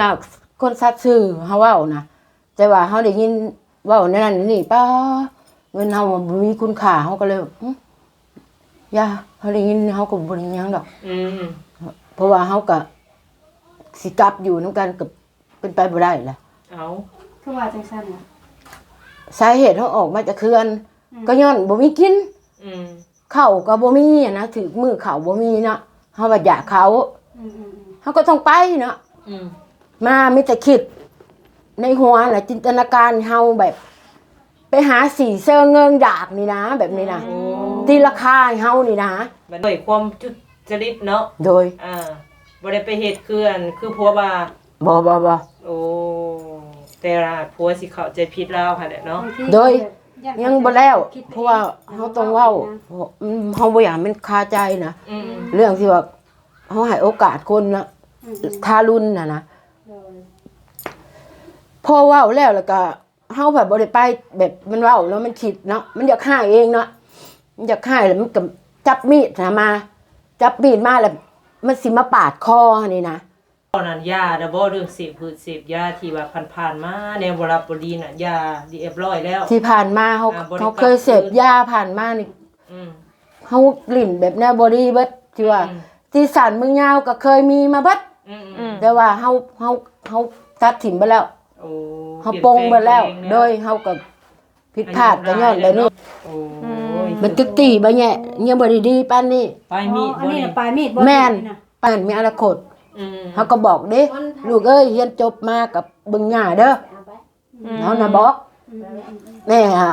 ນະ ຄົນສັດຊື່ເຮົາເວົ້ານະ ແຕ່ວ່າເຮົາໄດ້ຍິນເວົ້າແນວນັ້ນແນວນີ້ ປ້າ ເງິນເຮົາມັນບໍ່ມີຄຸນຄ່າ ເຮົາກໍເລີຍ ອື ຢ່າ ເຮົາໄດ້ຍິນເຮົາກໍບໍ່ໄດ້ຫຍັງດອກ ອືມ ເພາະວ່າເຮົາກໍຊິກັບຢູ່ນຳກັນກໍເປັນໄປບໍ່ໄດ້ລະ ເອົ້າ ຄືວ່າຈັ່ງຊັ້ນລະ? ສາເຫດເຮົາອອກມາຈາກເຮືອນ ອືມ ກໍຍ້ອນບໍ່ມີກິນ ອືມ ເຂົ້າກໍບໍ່ມີນະ ຖືກມື້ເຂົ້າບໍ່ມີເນາະ ເຮົາວ່າຢາກເຂົ້າ ອືມໆໆ ເຮົາກໍຕ້ອງໄປເນາະ ອືມ ມາມີແຕ່ຄິດໃນຫົວນະ ຈິນຕະນາການເຮົາແບບ ໄປຫາສີເຊີງເງິງຢາກນີ້ນະ ແບບນີ້ນະ ໂອ້ ຕີລາຄາໃຫ້ເຮົານີ້ນະ ໂດຍຄວາມສຸດຈະລິດເນາະ ໂດຍ ອ່າ ບໍ່ໄດ້ໄປເຮັດຄືອັນ ຄືຜົວວ່າ ບໍ່ ບໍ່ ບໍ່ ໂອ້ ແຕ່ວ່າຜົວຊິເຂົ້າໃຈຜິດລາວຫັ້ນແຫຼະເນາະ ບາງທີ ໂດຍ ກໍຢ້ານ ຍັງບໍ່ແລ້ວ ເຂົ້າໃຈຜິດ ເພາະວ່າເຮົາຕ້ອງເວົ້າ ນະ ເຮົາບໍ່ຢາກໃຫ້ມັນຄາໃຈນະ ອືມ ເລື່ອງທີ່ວ່າເຮົາໃຫ້ໂອກາດຄົນນະ ອືມໆ ທາລຸນຫັ້ນນະ ໂດຍ ພໍເວົ້າແລ້ວ ແລ້ວກໍ ເຮົາພັດບໍ່ໄດ້ໄປແບບມັນເວົ້າເນາະ ມັນຄິດເນາະ ມັນຢາກຮ້າຍເອງເນາະ ມັນຢາກຮ້າຍແລ້ວມັນກໍຈັບມີດນະມາ ຈັບມີດມາແລ້ວມັນຊິມາປາດຄໍຫັ້ນນີ້ນະ ຕອນນັ້ນຢ່າແລ້ວບໍ່ ເລື່ອງເສບພືດເສບຢາທີ່ວ່າຜ່ານໆມາ ແນວບໍ່ຫຼັບບໍ່ດີນະ ຢ່າຮຽບຮ້ອຍແລ້ວ ທີ່ຜ່ານມາເຮົາ ອ່າ ບໍ່ໄດ້ ເຮົາເຄີຍເສບຢາຜ່ານມານີ້ ອືມ ເຮົາຫຼິ້ນແບບແນວບໍ່ດີເບິດ ທີ່ວ່າ ອືມ ຕີສັນເມືອງຍາວກໍເຄີຍມີມາເບິດ ອືມໆ ແຕ່ວ່າເຮົາ ເຮົາ ເຮົາຕັດຖິ້ມເບິດແລ້ວ ໂອ້ ເຮົາປົງເບິດແລ້ວ ປ່ຽນແປງຕົວເອງແລ້ວ ໂດຍ ເຮົາກໍຜິດພາດ ອາຍຸ ກໍຍ້ອນແບບນີ້ ຫຼາຍແລ້ວເນາະ ໂອ້ຍ ມັນຕຶກຕີບາແຍະ ຍັງບໍ່ໄດ້ດີປານນີ້ ປາຍມີດ ອໍ ອັນນີ້ ບໍ່ນີ້ ນະ ປາຍມີດບໍ່ ແມ່ນ ນີ້ນະ ປາຍມີອະນາຄົດ ອືມ ເຮົາກໍບອກເດ້ ລູກເອີຍ ຮຽນຈົບມາກໍເບິ່ງຫຍ້າເດີ ອືມ ເຮົານະບອກ ອືມໆໆໆ ແມ່ຫາ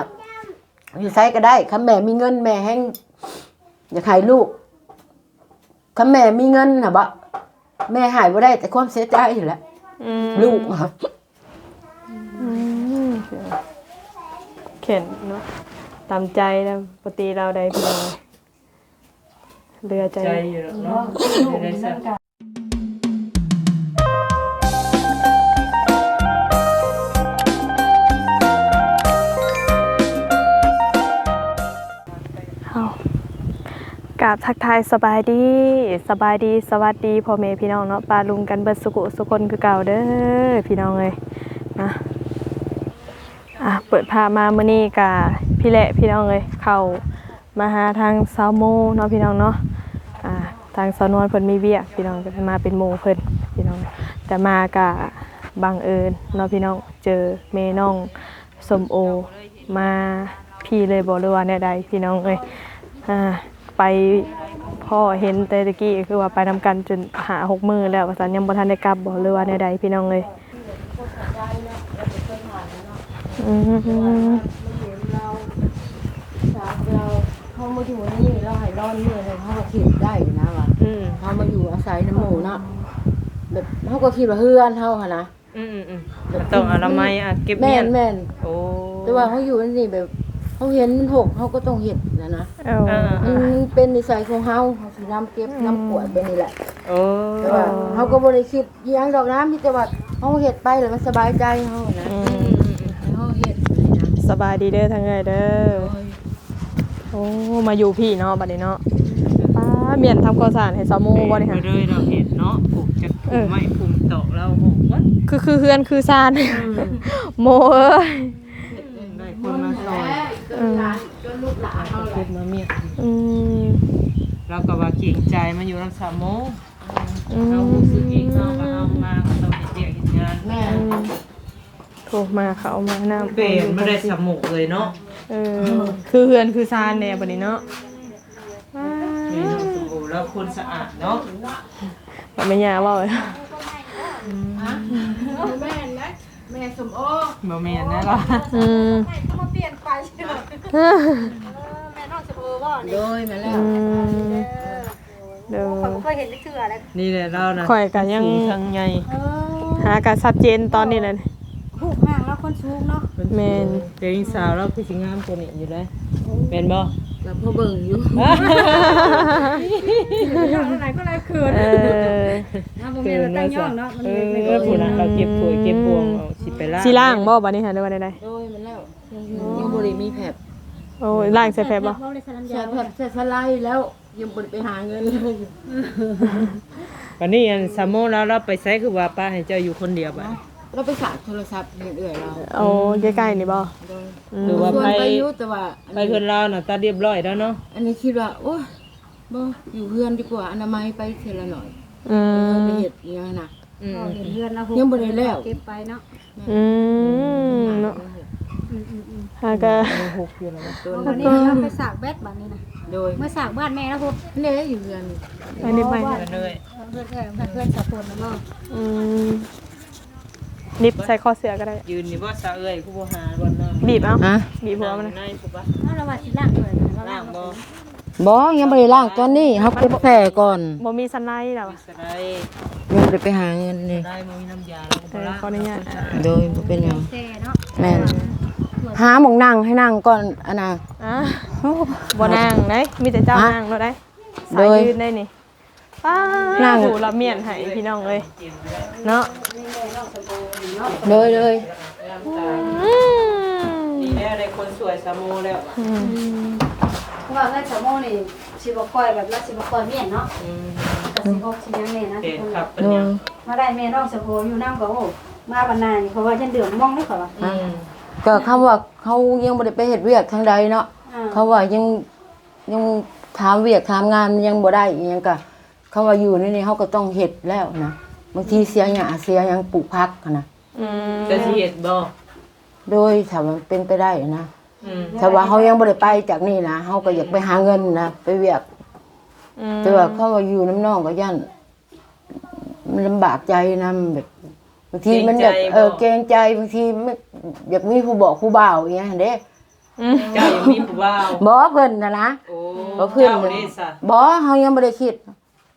ຢູ່ໃສກໍໄດ້ ຄັນແມ່ມີເງິນ ແມ່ແຮ່ງຢາກໃຫ້ລູກ ຄັນແມ່ມີເງິນນະບໍ ແມ່ໃຫ້ບໍ່ໄດ້ແຕ່ຄວາມເສຍໃຈຫັ້ນແຫຼະ ອືມ ລູກ ອືມ ເຂັນເນາະ ຕາມໃຈນະ ບໍ່ຕີລາວໃດພີ່ນ້ອງ ເຫຼືອໃຈ ໃຈຢູ່ດອກເນາະ ເຫຼືອໃຈ. ເຮົາ ກາບທັກທາຍສະບາຍດີ ສະບາຍດີ ສະຫວັດດີພໍ່ແມ່ພີ່ນ້ອງເນາະ ປ້າລຸງກັນເບິດສຸຂູສຸຄົນຄືເກົ່າເດີ ພີ່ນ້ອງເອີຍ ນະ. ອ່າ ເປີດພາບມາມື້ນີ້ກະພີ້ແຫຼະພີ່ນ້ອງເອີຍ ເຂົ້າມາຫາທາງສາວໂມເນາະພີ່ນ້ອງເນາະ ອ່າ ທາງສາວນວນເພິ່ນມີວຽກພີ່ນ້ອງ ກໍເລີຍມາເປັນໝູ່ເພິ່ນພີ່ນ້ອງ ແຕ່ມາກະບັງເອີນເນາະພີ່ນ້ອງ ເຈີແມ່ນ້ອງ ສົມໂອ ມາພີ້ເລີຍບໍ່ ຫຼືວ່າແນວໃດພີ່ນ້ອງເອີຍ ອ່າ ໄປພໍ້ເຫັນແຕ່ຕະກີ້ ຄືວ່າໄປນຳກັນຈົນຫ້າຫົກມື້ແລ້ວວ່າຊັ້ນ ຍັງບໍ່ທັນໄດ້ກັບບໍ່ ຫຼືວ່າແນວໃດພີ່ນ້ອງເອີຍ? ອືມ ເຮົາມາຢູ່ນີ້ ລາວໃຫ້ນອນມື້ໜຶ່ງ ເຮົາກໍຄິດໄດ້ນະວ່າ ອືມ ເຮົາມາຢູ່ອາໄສນຳໝູ່ເນາະ ແບບເຮົາກໍຄິດວ່າເຮືອນເຮົາຫັ້ນນະ ອືມໆໆ ແບບ ມັນຕ້ອງອະນາໄມ ອ່າ ເກັບ ແມ່ນ ແມ່ນ ໂອ້ ແຕ່ວ່າເຮົາຢູ່ນີ້ແບບ ເຮົາເຫັນມັນຫົກ ເຮົາກໍຕ້ອງເຮັດນະນະ ເອີ ເອີໆໆ ມັນ ມັນເປັນນິໄສຂອງເຮົາ ເຮົາຊິນຳເກັບ ອືມ ນຳກວາດໄປນີ້ແຫຼະ ໂອ້ ແຕ່ວ່າເຮົາກໍບໍ່ໄດ້ຄິດອີ່ຫຍັງດອກນະ ມີແຕ່ວ່າເຮົາເຮັດໄປແລ້ວມັນສະບາຍໃຈເຮົານະ ອືມ ເຮົາເຮັດນີ້ນະ ສະບາຍດີເດີທາງເອື້ອຍເດີ ໂດຍ. ໂອ້ ມາຢູ່ພີ້ເນາະ ບັດນີ້ເນາະ ປ້າ ມ້ຽນທຳຄວາມສະອາດໃຫ້ສາວໂມບໍ່ນີ້ຫະ? ເອີ ເລີຍລາວເຮັດເນາະ ປູກຈັກ ເອີ ປູກໄມ້ປູກຕອກລາວໂຫ ຄື ຄືເຮືອນຄືຊານ ເອີ ໂມເອີຍ ໄດ້ຄົນມາຊ່ອຍ ເອີ ເກັບມາມ້ຽນ ອືມ ລາວກໍວ່າເກງໃຈມາຢູ່ນຳສາວໂມ ອືມ ເຮົາຮູ້ສຶກເອງເນາະ ວ່າເຮົາມາກໍຕ້ອງເຮັດວຽກເຮັດງານ ແມ່ນ ອືມ ໂທມາເຂົ້າມານ້ຳ ເປັນບໍ່ໄດ້ສະໝຸກເລີຍເນາະ ເອີ ຄືເຮືອນຄືຊານແດ່ບັດນີ້ເນາະ ແມ່ສົມໂອລາວຄົນສະອາດເນາະ ແມ່ຍ່າເວົ້າ ອືມ ບໍ່ແມ່ນນະ ແມ່ສົມໂອ ບໍ່ແມ່ນນະລາວ ອືມ ເຂົາມາປ່ຽນໄປ ເອີ ແມ່ນ້ອງສົມໂອບໍ່ນີ້ ໂດຍ ແມ່ນແລ້ວ ອືມ ເດີ ໂດຍ ຂ້ອຍບໍ່ເຄີຍເຫັນຈັກເທື່ອເລີຍ ນີ້ແຫຼະລາວນະ ຂ້ອຍກໍຍັງສູງທັງໃຫຍ່ ເອີ ຫາກໍຊັດເຈນຕອນນີ້ແຫຼະ ຮູບຮ່າງລາວຄົນສູງເນາະ ແມ່ນ ແຕ່ຍິງສາວລາວຄືຊິງາມກວ່ານີ້ຢູ່ເດ້ ໂອ້ ແມ່ນບໍ່? ກໍພໍເບິ່ງຢູ່ ຫຼາຍຄົນຫຼາຍເຂີນ ເອີ ເຮົາບໍ່ແມ່ນວ່າຕັ້ງຍ້ອງເນາະ ມັນ ເອີ ເປັນຄົນລາວເກັບຖ້ວຍເກັບບ່ວງ ອືມ ເອົາ ຊິໄປລ້າງ ຊິລ້າງບໍ່ບັດນີ້ຫະ ຫຼືວ່າແນວໃດ? ໂດຍ ແມ່ນແລ້ວ ຍັງ ຍັງບໍ່ໄດ້ມີແຟັບ ໂອ້ຍ ລ້າງໃສ່ແຟັບບໍ່? ໃສ່ແຟັບ ໃສ່ສະໄລແລ້ວ ຍັງບໍ່ໄດ້ໄປຫາເງິນເລີຍ ບັດນີ້ອັນສາວໂມລາວ ລາວໄປໃສ ຄືວ່າປະໃຫ້ເຈົ້າຢູ່ຄົນດຽວບັດນີ້? ລາວໄປສາກໂທລະສັບເຮືອນເອື້ອຍລາວ. ໂອ້ ໃກ້ໆນີ້ບໍ່? ໂດຍ ອືມ ຄືວ່າ ໄປ ໄປຢູ່ ແຕ່ວ່າ ໄປເຮືອນລາວນະ ຕັດຮຽບຮ້ອຍແລ້ວເນາະ. ອັນນີ້ຄິດວ່າ ໂອ້ຍ ບໍ່ ຢູ່ເຮືອນດີກວ່າ ອະນາໄມໄປເທື່ອລະໜ້ອຍ. ອືມ ໄປເຮັດອີຫຍັງນະ. ອືມ ເຮັດເຮືອນລະຫົກ ຍັງບໍ່ໄດ້ແລ້ວ ເກັບໄປເນາະ. ອືມ ເນາະ ອືມໆໆ ຫາກະ ຍັງຫົກຢູ່ລະ. ບັດນີ້ລາວໄປສາກແບັດບັດນີ້ນະ. ໂດຍ ມາສາກບ້ານແມ່ລະຫົກ ເດ້ ຢູ່ເຮືອນ ອັນນີ້ໄປ ເຮືອນເອື້ອຍ ເຮືອນເອື້ອຍ ເຮືອນສາກົນນະເນາະ. ອືມ ໜິບໃສ່ຄໍເສື້ອກໍໄດ້. ຢືນນີ້ບໍ່ສາເອື້ອຍ ຄືບໍ່ຫາບ່ອນນອນ? ບີບເອົາ ຮະ? ບີບຫົວມັນນະ. ໃນພຸ້ນປະ? ເອົາລະວ່າຊິລ້າງຖ້ວຍ ລ້າງບໍ່? ບໍ່ ຍັງບໍ່ໄດ້ລ້າງຕອນນີ້ ເຮົາເກັບແຟກ່ອນ. ບໍ່ມີສັນໄລລະວ່າ ສັນໄລ ຍັງບໍ່ໄດ້ໄປຫາເງິນເດ້. ໄດ້ ບໍ່ມີນ້ຳຢາ ເອີ ຂໍອະນຸຍາດ. ໂດຍ ບໍ່ເປັນຫຍັງ. ແມ່ນ ຫາໝ່ອງນັ່ງໃຫ້ນັ່ງກ່ອນ ອັນນ່າ. ອ່າ ໂອ້ ບໍ່ນັ່ງໄດ໋ ມີແຕ່ເຈົ້ານັ່ງໂລດໄດ໋. ສາຍຢືນໄດ໋ນີ້. ປ້າ ນັ່ງ ຜູ້ລະມ້ຽນໃຫ້ພີ່ນ້ອງເອີຍເນາະ. ໂດຍ ໂດຍ ອືມ ດີແລ້ວໄດ້ຄົນຊ່ວຍສາວໂມແລ້ວ. ອືມ ເພາະວ່າເຮືອນສາວໂມນີ້ຊິບໍ່ຄ່ອຍແບບ ລາວຊິບໍ່ຄ່ອຍມ້ຽນເນາະ. ອືມ ກໍຊິຫົກຊິຫຍັງແດ່ນະ. ເປັນຄັບເປັນຫຍັງ ໂດຍ ມາໄດ້ແມ່ນ້ອງສາວໂມຢູ່ນຳກໍ ໂອ້ ມາບັນນານີ້ ເພາະວ່າຍັງເດືອມມອງເດ້ຂ້ອຍວ່າ. ອືມ ກໍຄຳວ່າເຮົາຍັງບໍ່ໄດ້ໄປເຮັດວຽກທາງໃດເນາະ. ອ່າ ຄຳວ່າຍັງ ຍັງຖາມວຽກຖາມງານຍັງບໍ່ໄດ້ອີ່ຫຍັງກະ ຄຳວ່າຢູ່ໃນນີ້ເຮົາກໍຕ້ອງເຮັດແລ້ວນະ. ບາງທີເສຍຫຍ້າເສຍຫຍັງ ປູກຜັກຫັ້ນນະ. ອືມ ເຈົ້າຊິເຮັດບໍ່? ໂດຍ ຖ້າວ່າມັນເປັນໄປໄດ້ນະ. ອືມ ຖ້າວ່າເຮົາຍັງບໍ່ໄດ້ໄປຈາກນີ້ນະ ເຮົາກໍຢາກໄປຫາເງິນນະ ໄປວຽກ. ອືມ ແຕ່ວ່າຄຳວ່າຢູ່ນຳນ້ອງກໍຢ້ານ ມັນລຳບາກໃຈນຳ ແບບບາງທີມັນຢາກ ເກງໃຈ ເອີ ບໍ່ ເກງໃຈ ບາງທີມັນຢາກມີຜູ້ບອກຜູ້ບ່າວອີ່ຫຍັງຫັ້ນເດ້. ອືມ ເຈົ້າຍັງມີຜູ້ບ່າວ? ບໍ່ ເພິ່ນຫັ້ນນະ. ໂອ້ ບໍ່ ເພິ່ນ ເຈົ້າເດ້ຊະ? ບໍ່ ເຮົາຍັງບໍ່ໄດ້ຄິດ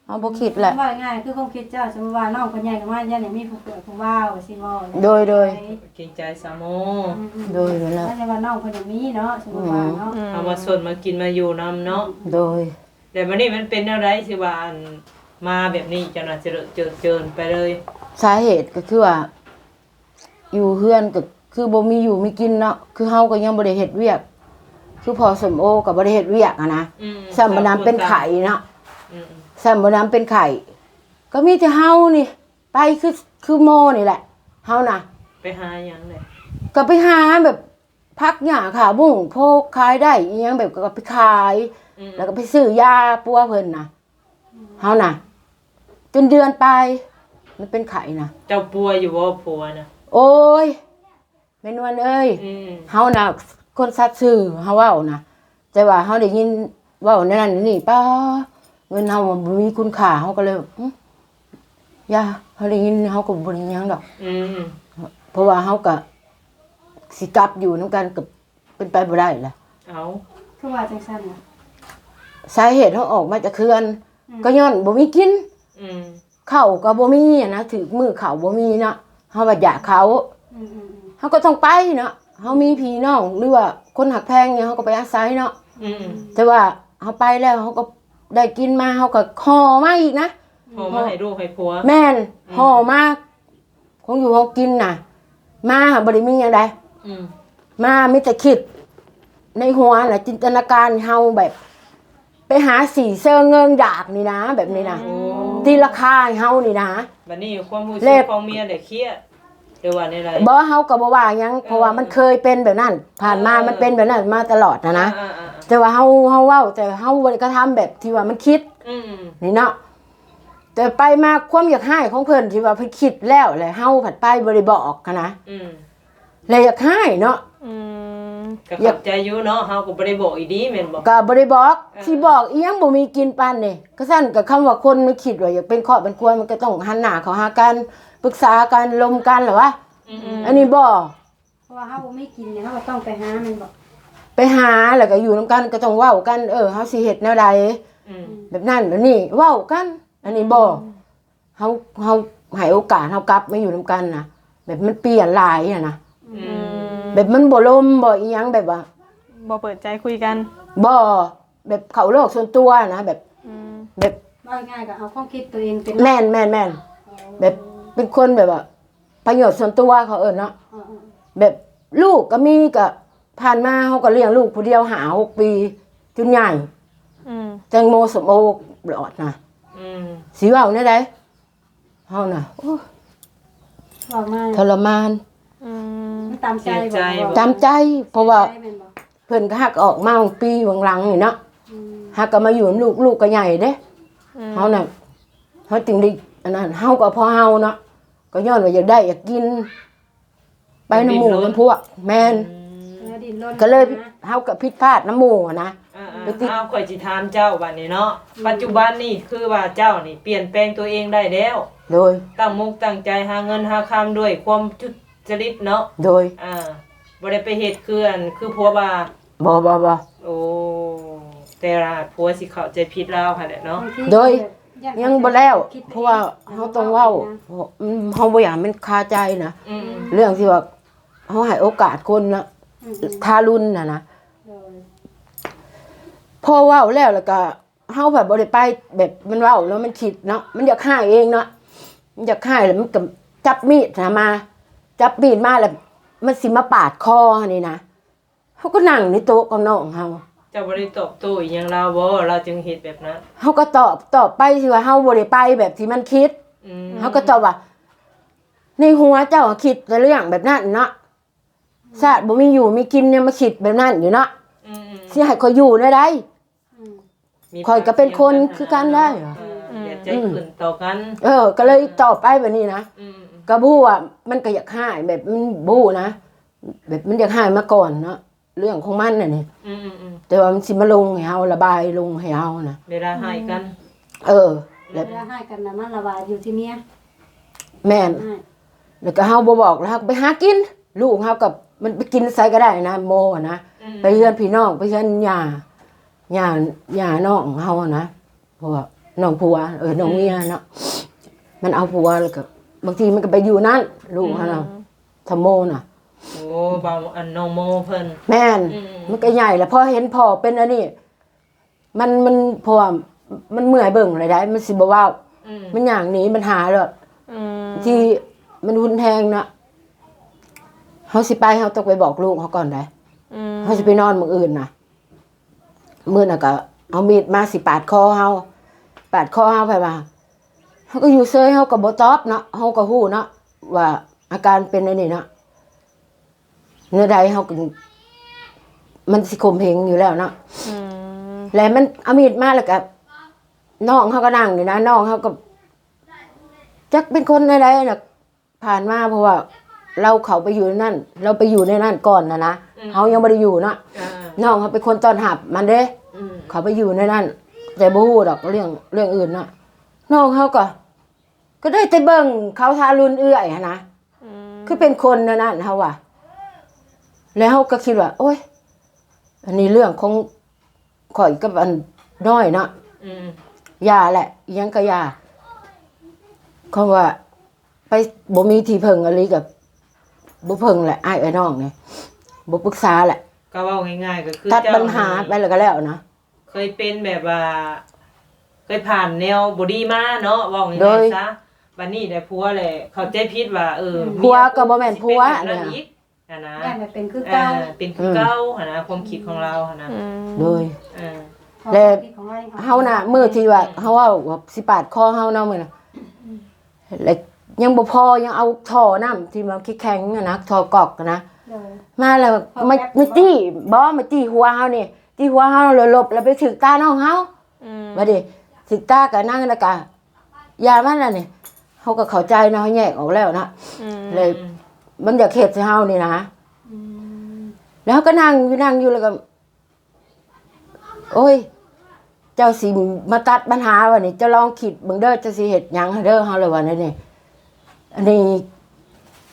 ເຮົາບໍ່ຄິດແຫຼະ. ເວົ້າງ່າຍໆ ຄືຄວາມຄິດເຈົ້າ ສົມມຸດວ່ານ້ອງເພິ່ນໃຫຍ່ຂຶ້ນມາ ຢ້ານຢາກມີຜູ້ເກີດຜູ້ບ່າວ ວ່າຊີ້ບໍ່? ໂດຍ ໂດຍ ເກງໃຈສາວໂມ. ອືມໆ ໂດຍ ແລ້ວ ແຕ່ວ່ານ້ອງເພິ່ນຍັງມີເນາະ ສົມມຸດວ່າເນາະ. ອືມ ເຮົາມາຊົນມາກິນມາຢູ່ນຳເນາະ. ໂດຍ ແລ້ວບັດນີ້ມັນເປັນແນວໃດ ທີ່ວ່າ ອັນ ມາແບບນີ້ ເຈົ້ານະ ຈະເຈີນໄປເລີຍ? ສາເຫດກໍຄືວ່າ ຢູ່ເຮືອນກໍຄືບໍ່ມີຢູ່ມີກິນເນາະ ຄືເຮົາກໍຍັງບໍ່ໄດ້ເຮັດວຽກ ຄືພໍ່ສົມໂອກໍບໍ່ໄດ້ເຮັດວຽກຫັ້ນນະ. ອືມ ຊ້ຳບໍ່ນຳເປັນໄຂ້ເນາະ. ອືມ ຊ້ຳບໍ່ນຳເປັນໄຂ້ ກໍມີແຕ່ເຮົານີ້ໄປ ຄື ຄືໂມນີ້ແຫຼະ ເຮົານະ. ໄປຫາຫຍັງເດ? ກໍໄປຫາແບບຜັກຫຍ້າຂາບຸ້ງ ພໍຂາຍໄດ້ອີ່ຫຍັງແບບ ກໍໄປຂາຍ. ອືມ ແລ້ວກໍໄປຊື້ຢາປົວເພິ່ນນະ. ເຮົານະ ຈົນເດືອນປາຍ ມັນເປັນໄຂ້ນະ. ເຈົ້າປົວຢູ່ບໍ່ ຜົວນະ? ໂອ້ຍ ແມ່ນວນເອີຍ. ອືມ ເຮົານະ ຄົນສັດຊື່ ເຮົາເວົ້ານະ ແຕ່ວ່າເຮົາໄດ້ຍິນເວົ້າແນວນັ້ນແນວນີ້ ປ້າ ເງິນເຮົາບໍ່ມີຄຸນຄ່າ ເຮົາກໍເລີຍ ອື ຢ່າ ເຮົາໄດ້ຍິນ ເຮົາກໍບໍ່ໄດ້ຫຍັງດອກ. ອືມ ເພາະວ່າເຮົາກໍຊິກັບຢູ່ນຳກັນ ກໍ ເປັນໄປບໍ່ໄດ້ລະ. ເອົ້າ ຄືວ່າຈັ່ງຊັ້ນລະ? ສາເຫດເຮົາອອກມາຈາກເຮືອນ ອືມ ກໍຍ້ອນບໍ່ມີກິນ. ອືມ ເຂົ້າກໍບໍ່ມີນະ ຖືກມື້ເຂົ້າບໍ່ມີເນາະ ເຮົາວ່າຢາກເຂົ້າ. ອືມໆໆ ເຮົາກໍຕ້ອງໄປເນາະ ເຮົາມີພີ່ນ້ອງ ຫຼືວ່າຄົນຮັກແພງຫຍັງ ເຮົາກໍໄປອາໄສເນາະ. ອືມ ແຕ່ວ່າເຮົາໄປແລ້ວ ເຮົາກໍໄດ້ກິນມາ ເຮົາກໍຫໍ່ມາອີກນະ ຫໍ່ມາໃຫ້ລູກໃຫ້ຜົວ. ແມ່ນ ອືມ ຫໍ່ມາ ຂອງຢູ່ຂອງກິນນະ ມາບໍ່ໄດ້ມີຫຍັງໃດ. ອືມ ມາມີແຕ່ຄິດໃນຫົວນະ ຈິນຕະນາການເຮົາແບບ ໄປຫາສີເຊີງເງິງຢາກນີ້ນະ ແບບນີ້ນະ. ໂອ້ ຕີລາຄາໃຫ້ເຮົານີ້ນະ. ບັດນີ້ຄວາມຮູ້ສຶກຂອງເມຍໄດ້ເຄຍ ຫຼືວ່າແນວໃດ? ບໍ່ ເຮົາກໍບໍ່ວ່າຫຍັງ ເອີ ເພາະວ່າມັນເຄີຍເປັນແບບນັ້ນ ຜ່ານມາ ເອີ ມັນເປັນແບບນັ້ນມາຕະຫຼອດນະນະ. ເອີໆໆໆ ແຕ່ວ່າເຮົາ ເຮົາເວົ້າ ແຕ່ເຮົາບໍ່ໄດ້ກະທຳແບບທີ່ວ່າມັນຄິດ. ອືມ ນີ້ເນາະ. ແຕ່ໄປມາຄວາມຢາກຮ້າຍຂອງເພິ່ນທີ່ວ່າເພິ່ນຄິດແລ້ວ ແລະເຮົາພັດໄປບໍ່ໄດ້ບອກຫັ້ນນະ. ອືມ ແລະຢາກຮ້າຍເນາະ. ອືມ ກໍເຂົ້າໃຈຢູ່ເນາະ ເຮົາກໍບໍ່ໄດ້ບອກອີ່ຫຼີແມ່ນບໍ່? ກໍບໍ່ໄດ້ບອກ. ເອີ ຊິບອກອີ່ຫຍັງ ບໍ່ມີກິນປານນີ້. ກະຊັ້ນ ກະຄຳວ່າຄົນມັນຄິດວ່າຢາກເປັນຄອບເປັນຄົວ ມັນກໍຕ້ອງຫັນໜ້າເຂົ້າຫາກັນ ປຶກສາກັນ ລົມກັນລະວະ. ອືມໆ ອັນນີ້ບໍ່ ເພາະວ່າເຮົາບໍ່ມີກິນນີ້ ເຮົາກໍຕ້ອງໄປຫາແມ່ນບໍ່? ໄປຫາ ແລ້ວກໍຢູ່ນຳກັນ ກໍຕ້ອງເວົ້າກັນ ເອີ ເຮົາຊິເຮັດແນວໃດ. ອືມ ແບບນັ້ນແບບນີ້ ເວົ້າກັນ. ອັນນີ້ບໍ່ ອືມ ເຮົາ ເຮົາໃຫ້ໂອກາດເຮົາກັບມາຢູ່ນຳກັນນະ ແບບມັນປ່ຽນຫຼາຍຫັ້ນນະ. ອືມ ອືມ ແບບມັນບໍ່ລົມບໍ່ອີ່ຫຍັງ ແບບວ່າບໍ່ເປີດໃຈຄຸຍກັນ ບໍ່ ແບບເຂົ້າໂລກສ່ວນຕົວນະ ແບບ ອືມ ແບບ ເວົ້າງ່າຍໆກໍເອົາຄວາມຄິດຕົວເອງເປັນ ແມ່ນໆໆ ເອີ ແບບເປັນຄົນແບບວ່າ ປະໂຫຍດສ່ວນຕົວເຂົາເອີ້ນເນາະ. ເອີໆ ແບບລູກກໍມີ ກໍຜ່ານມາເຮົາກໍລ້ຽງລູກຜູ້ດຽວຫ້າຫົກປີ ຈົນໃຫຍ່. ອືມ ແຕງໂມ ສົ້ມໂອ ຫຼອດນະ. ອືມ ຊິເວົ້າແນວໃດ? ເຮົານະ ໂອ້ ເວົ້າມາ ທໍລະມານ. ອືມ ມັນຕາມໃຈບໍ່? ເສຍໃຈບໍ່? ຕາມໃຈ ເພາະວ່າ ເສຍໃຈແມ່ນບໍ່? ເພິ່ນກໍຮັກອອກມາປີຫວ່າງຫຼັງນີ້ເນາະ. ອືມ ຮັກກໍມາຢູ່ນຳລູກ ລູກກໍໃຫຍ່ເດ້. ອືມ ເຮົານະ ເຮົາຈຶ່ງໄດ້ອັນນັ້ນ ເຮົາກໍພໍເຮົາເນາະ ກໍຍ້ອນວ່າຢາກໄດ້ຢາກກິນ ໄປນຳໝູ່ນຳພວກ. ແມ່ນ ອືມ ກໍເລີຍ ເຮົາກໍຜິດພາດນຳໝູ່ຫັ້ນນະ. ອ່າໆ ໄປຕິດ ອ້າວ ຂ້ອຍຊິຖາມເຈົ້າບາດນີ້ເນາະ. ອືມ ປັດຈຸບັນນີ້ຄືວ່າເຈົ້ານີ້ປ່ຽນແປງຕົວເອງໄດ້ແລ້ວ. ໂດຍ ຕັ້ງມົກຕັ້ງໃຈຫາເງິນຫາຄຳດ້ວຍຄວາມສຸດຈະລິດເນາະ. ໂດຍ ອ່າ ບໍ່ໄດ້ໄປເຮັດຄືອັນ ຄືຜົວວ່າ. ບໍ່ໆໆ. ໂອ້ ແຕ່ວ່າຜົວຊິເຂົ້າໃຈຜິດລາວຫັ້ນແຫຼະເນາະ. ໂດຍ ຍັງບໍ່ແລ້ວ ເພາະວ່າເຮົາຕ້ອງເວົ້າ ເຮົາບໍ່ຢາກໃຫ້ມັນຄາໃຈນະ. ອືມ ເລື່ອງທີ່ວ່າເຮົາໃຫ້ໂອກາດຄົນນະ ອືມ ທາລຸນຫັ້ນນະ. ໂດຍ ພໍເວົ້າແລ້ວ ແລ້ວກໍເຮົາພັດບໍ່ໄດ້ໄປແບບມັນເວົ້າເນາະ ມັນຄິດເນາະ ມັນຢາກຮ້າຍເອງເນາະ ມັນຢາກຮ້າຍ ແລ້ວມັນກໍຈັບມີດນະມາ ຈັບມີດມາ ແລ້ວມັນຊິມາປາດຄໍຫັ້ນນີ້ນະ. ເຮົາກໍນັ່ງໃນໂຕະກັບນ້ອງເຮົາ. ເຈົ້າບໍ່ໄດ້ຕອບໂຕ້ອີ່ຫຍັງລາວບໍ່? ລາວຈຶ່ງເຮັດແບບນັ້ນ. ເຮົາກໍຕອບ ຕອບໄປທີ່ວ່າເຮົາບໍ່ໄດ້ໄປແບບທີ່ມັນຄິດ. ອືມ ເຮົາກໍຕອບວ່າ ໃນຫົວເຈົ້າຄິດແຕ່ເລື່ອງແບບນັ້ນເນາະ ຊາດບໍ່ມີຢູ່ມີກິນຍັງມາຄິດແບບນັ້ນຢູ່ເນາະ. ອືມໆ ຊິໃຫ້ຂ້ອຍຢູ່ແນວໃດ? ອືມ ຂ້ອຍກໍເປັນຄົນຄືກັນໄດ໋. ເອີ ອືມ ເອີ ກໍເລີຍຕອບໄປແບບນີ້ນະ. ອືມໆ ກໍບໍ່ຮູ້ວ່າມັນກໍຢາກຮ້າຍ ແບບມັນບໍ່ຮູ້ນະ ແບບມັນຢາກຮ້າຍມາກ່ອນເນາະ ເລື່ອງຂອງມັນນະນີ້. ອືມໆໆ ແຕ່ວ່າມັນຊິມາລົງໃຫ້ເຮົາ ລະບາຍລົງໃຫ້ເຮົານະ ເວລາຮ້າຍກັນ. ເອີ ແລ້ວເວລາຮ້າຍກັນນະ ມັນລະບາຍຢູ່ທີ່ເມຍ. ແມ່ນ ແລ້ວກໍເຮົາບໍ່ບອກ ແລ້ວເຮົາກໍໄປຫາກິນ. ລູກເຮົາກໍ ມັນໄປກິນໃສກໍໄດ້ນະ ໂມນະ. ອືມ ໄປເຮືອນພີ່ນ້ອງ ໄປເຮືອນຍ່າ ຍ່າ ຍ່ານ້ອງເຮົານະ ເພາະວ່ານ້ອງຜົວ ເອີ ນ້ອງເມຍເນາະ. ອືມ ມັນເອົາຜົວ ແລ້ວກໍບາງທີມັນກໍໄປຢູ່ນັ້ນ ລູກເຮົານະ. ອືມ ທຳໂມນະ. ໂອ້ ບ່າວ ອັນນ້ອງໂມເພິ່ນ. ແມ່ນ. ອືມ ມັນກໍໃຫຍ່ແລ້ວ ພໍເຫັນພໍ່ເປັນອັນນີ້ ມັນ ມັນ ເພາະວ່າມັນເມື່ອຍເບິ່ງແລ້ວໃດ໋ ມັນຊິບໍ່ເວົ້າ. ອືມ ມັນຍ່າງໜີບັນຫາໂລດ. ອືມ ທີ່ມັນຮຸນແຮງເນາະ ເຮົາຊິໄປ ເຮົາຕ້ອງໄປບອກລູກເຮົາກ່ອນໃດ໋. ອືມ ເຮົາຊິໄປນອນມື້ອື່ນນະ ມື້ນັ້ນກໍເອົາມີດມາຊິປາດຄໍເຮົາ ປາດຄໍເຮົາ ໃຜວ່າ ເຮົາກໍຢູ່ເຊີຍ ເຮົາກໍບໍ່ຕອບເນາະ ເຮົາກໍຮູ້ເນາະວ່າອາການເປັນແນວນີ້ເນາະ ແນວໃດເຮົາກໍ ມັນຊິຂົ່ມເຫງຢູ່ແລ້ວເນາະ. ອືມ ແລ້ວມັນເອົາມີດມາ ແລ້ວກໍນ້ອງເຮົາກໍນັ່ງຢູ່ນະ ນ້ອງເຮົາກໍຈັກເປັນຄົນແນວໃດນະ ຜ່ານມາ ເພາະວ່າລາວເຂົ້າໄປຢູ່ໃນນັ້ນ ລາວໄປຢູ່ໃນນັ້ນກ່ອນນະນະ. ອືມ ເຮົາຍັງບໍ່ໄດ້ຢູ່ເນາະ. ອ່າໆ ນ້ອງເຮົາເປັນຄົນຕ້ອນຮັບມັນເດ້. ອືມ ເຂົາໄປຢູ່ໃນນັ້ນ ແຕ່ບໍ່ຮູ້ດອກເລື່ອງ ເລື່ອງອື່ນເນາະ. ນ້ອງເຮົາກໍ ກໍໄດ້ແຕ່ເບິ່ງເຂົາທາລຸນເອື້ອຍຫັ້ນນະ. ອືມ ຄືເປັນຄົນແນວນັ້ນ ເຮົາວ່າ ແລ້ວເຮົາກໍຄິດວ່າ ໂອ້ຍ ອັນນີ້ເລື່ອງຂອງຂ້ອຍກັບອັນນ້ອຍເນາະ. ອືມ ຢ່າແຫຼະ ອີ່ຫຍັງກໍຢ່າ ຄຳວ່າ ໄປ ບໍ່ມີທີ່ເພິ່ງອີ່ຫຼີກໍບໍ່ເພິ່ງແຫຼະ ອ້າຍເອື້ອຍນ້ອງນີ້ ບໍ່ປຶກສາແຫຼະ. ກໍເວົ້າງ່າຍໆ ກໍຄື ຕັດບັນຫາໄປແລ້ວກໍແລ້ວນະ. ເຈົ້ານີ້ເຄີຍເປັນແບບວ່າ ເຄີຍຜ່ານແນວບໍ່ດີມາເນາະ ເວົ້າງ່າຍໆຊະ. ໂດຍ ບັດນີ້ແຫຼະ ຜົວແຫຼະເຂົ້າໃຈຜິດວ່າ ເອີ ອືມ ຜົວກໍບໍ່ແມ່ນຜົວ ຊິເປັນແບບນັ້ນອີກຫັ້ນນະ. ຢ້ານວ່າເປັນຄືເກົ່າ ເອີ ເປັນຄືເກົ່າຫັ້ນນະ ຄວາມຄິດຂອງລາວຫັ້ນນະ. ອືມ ໂດຍ ເອີ ແລະ ເຮົານະ ມື້ທີ່ວ່າເຮົາເວົ້າວ່າຊິປາດຄໍເຮົາເນາະ ມື້ນະ ແລະ ຍັງບໍ່ພໍ ຍັງເອົາທໍ່ນ້ຳທີ່ມັນແຂງໆຫັ້ນນະ ທໍ່ກອກນະ ໂດຍ ມາແລ້ວ ມາ ມາຕີ ບໍ່ ມາຕີຫົວເຮົານີ້ ຕີຫົວເຮົາ ແລ້ວຫຼົບ ແລ້ວໄປຖືກຕານ້ອງເຮົາ. ອືມ ບັດນີ້ຖືກຕາກໍນາງ ແລ້ວກໍຢາມັນລະນີ້ ເຮົາກໍເຂົ້າໃຈເນາະ ເຮົາແຍກອອກແລ້ວເນາະ. ອືມ ແລ້ວມັນຢາກເຮັດໃສ່ເຮົານີ້ນະ. ອືມ ແລ້ວເຮົາກໍນັ່ງຢູ່ ນັ່ງຢູ່ ແລ້ວກໍ ໂອ້ຍ ເຈົ້າຊິມາຕັດບັນຫາວ່ານີ້ ເຈົ້າລອງຄິດເບິ່ງເດີ ເຈົ້າຊິເຮັດຫຍັງເດີ ເຮົາເລີຍວ່າແນວນີ້. ອັນນີ້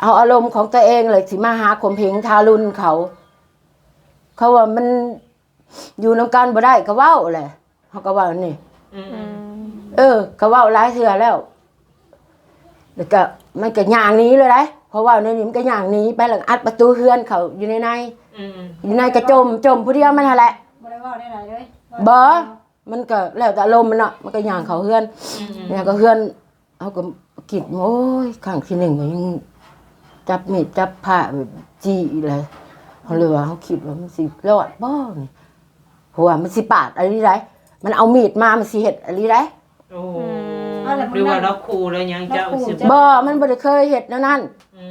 ເອົາອາລົມຂອງຕົວເອງເລີຍ ຊິມາຫາຂົ່ມເຫງທາລຸນເຂົາ ເຂົາວ່າມັນຢູ່ນຳກັນບໍ່ໄດ້ ກໍເວົ້າແຫຼະ ເຮົາກໍເວົ້ານີ້. ອືມ ເອີ ກໍເວົ້າຫຼາຍເທື່ອແລ້ວ ແລ້ວກໍມັນກໍຍ່າງໜີເລີຍໄດ໋ ເພາະເວົ້າແນວນີ້ມັນກໍຍ່າງໜີໄປ ແລ້ວກໍອັດປະຕູເຮືອນເຂົ້າຢູ່ໃນໃນ. ອືມ ຢູ່ໃນກໍຈົ່ມ ຈົ່ມຜູ້ດຽວມັນຫັ້ນແຫຼະ ບໍ່ໄດ້ເວົ້າໄດ້ຫຼາຍເລີຍ. ບໍ່ ມັນກໍແລ້ວແຕ່ອາລົມມັນເນາະ ມັນກໍຍ່າງເຂົ້າເຮືອນ. ອືມໆ ຍ່າງເຂົ້າເຮືອນ ເຮົາກໍຄິດ ໂອ້ຍ ຄັ້ງທີໜຶ່ງກໍຍັງຈັບມີດຈັບພ້າແບບຈີ້ອີກແຫຼະ ເຮົາເລີຍວ່າ ເຮົາຄິດວ່າມັນຊິລອດບໍ່ນີ້ ເພາະວ່າມັນຊິປາດອີ່ຫຼີໄດ໋ ມັນເອົາມີດມາ ມັນຊິເຮັດອີ່ຫຼີໄດ໋. ໂອ້ ອືມ ຫຼືວ່າລາວຂູ່ລາວຫຍັງເຈົ້າຊິບໍ່? ບໍ່ ມັນບໍ່ໄດ້ເຄີຍເຮັດແນວນັ້ນ. ອື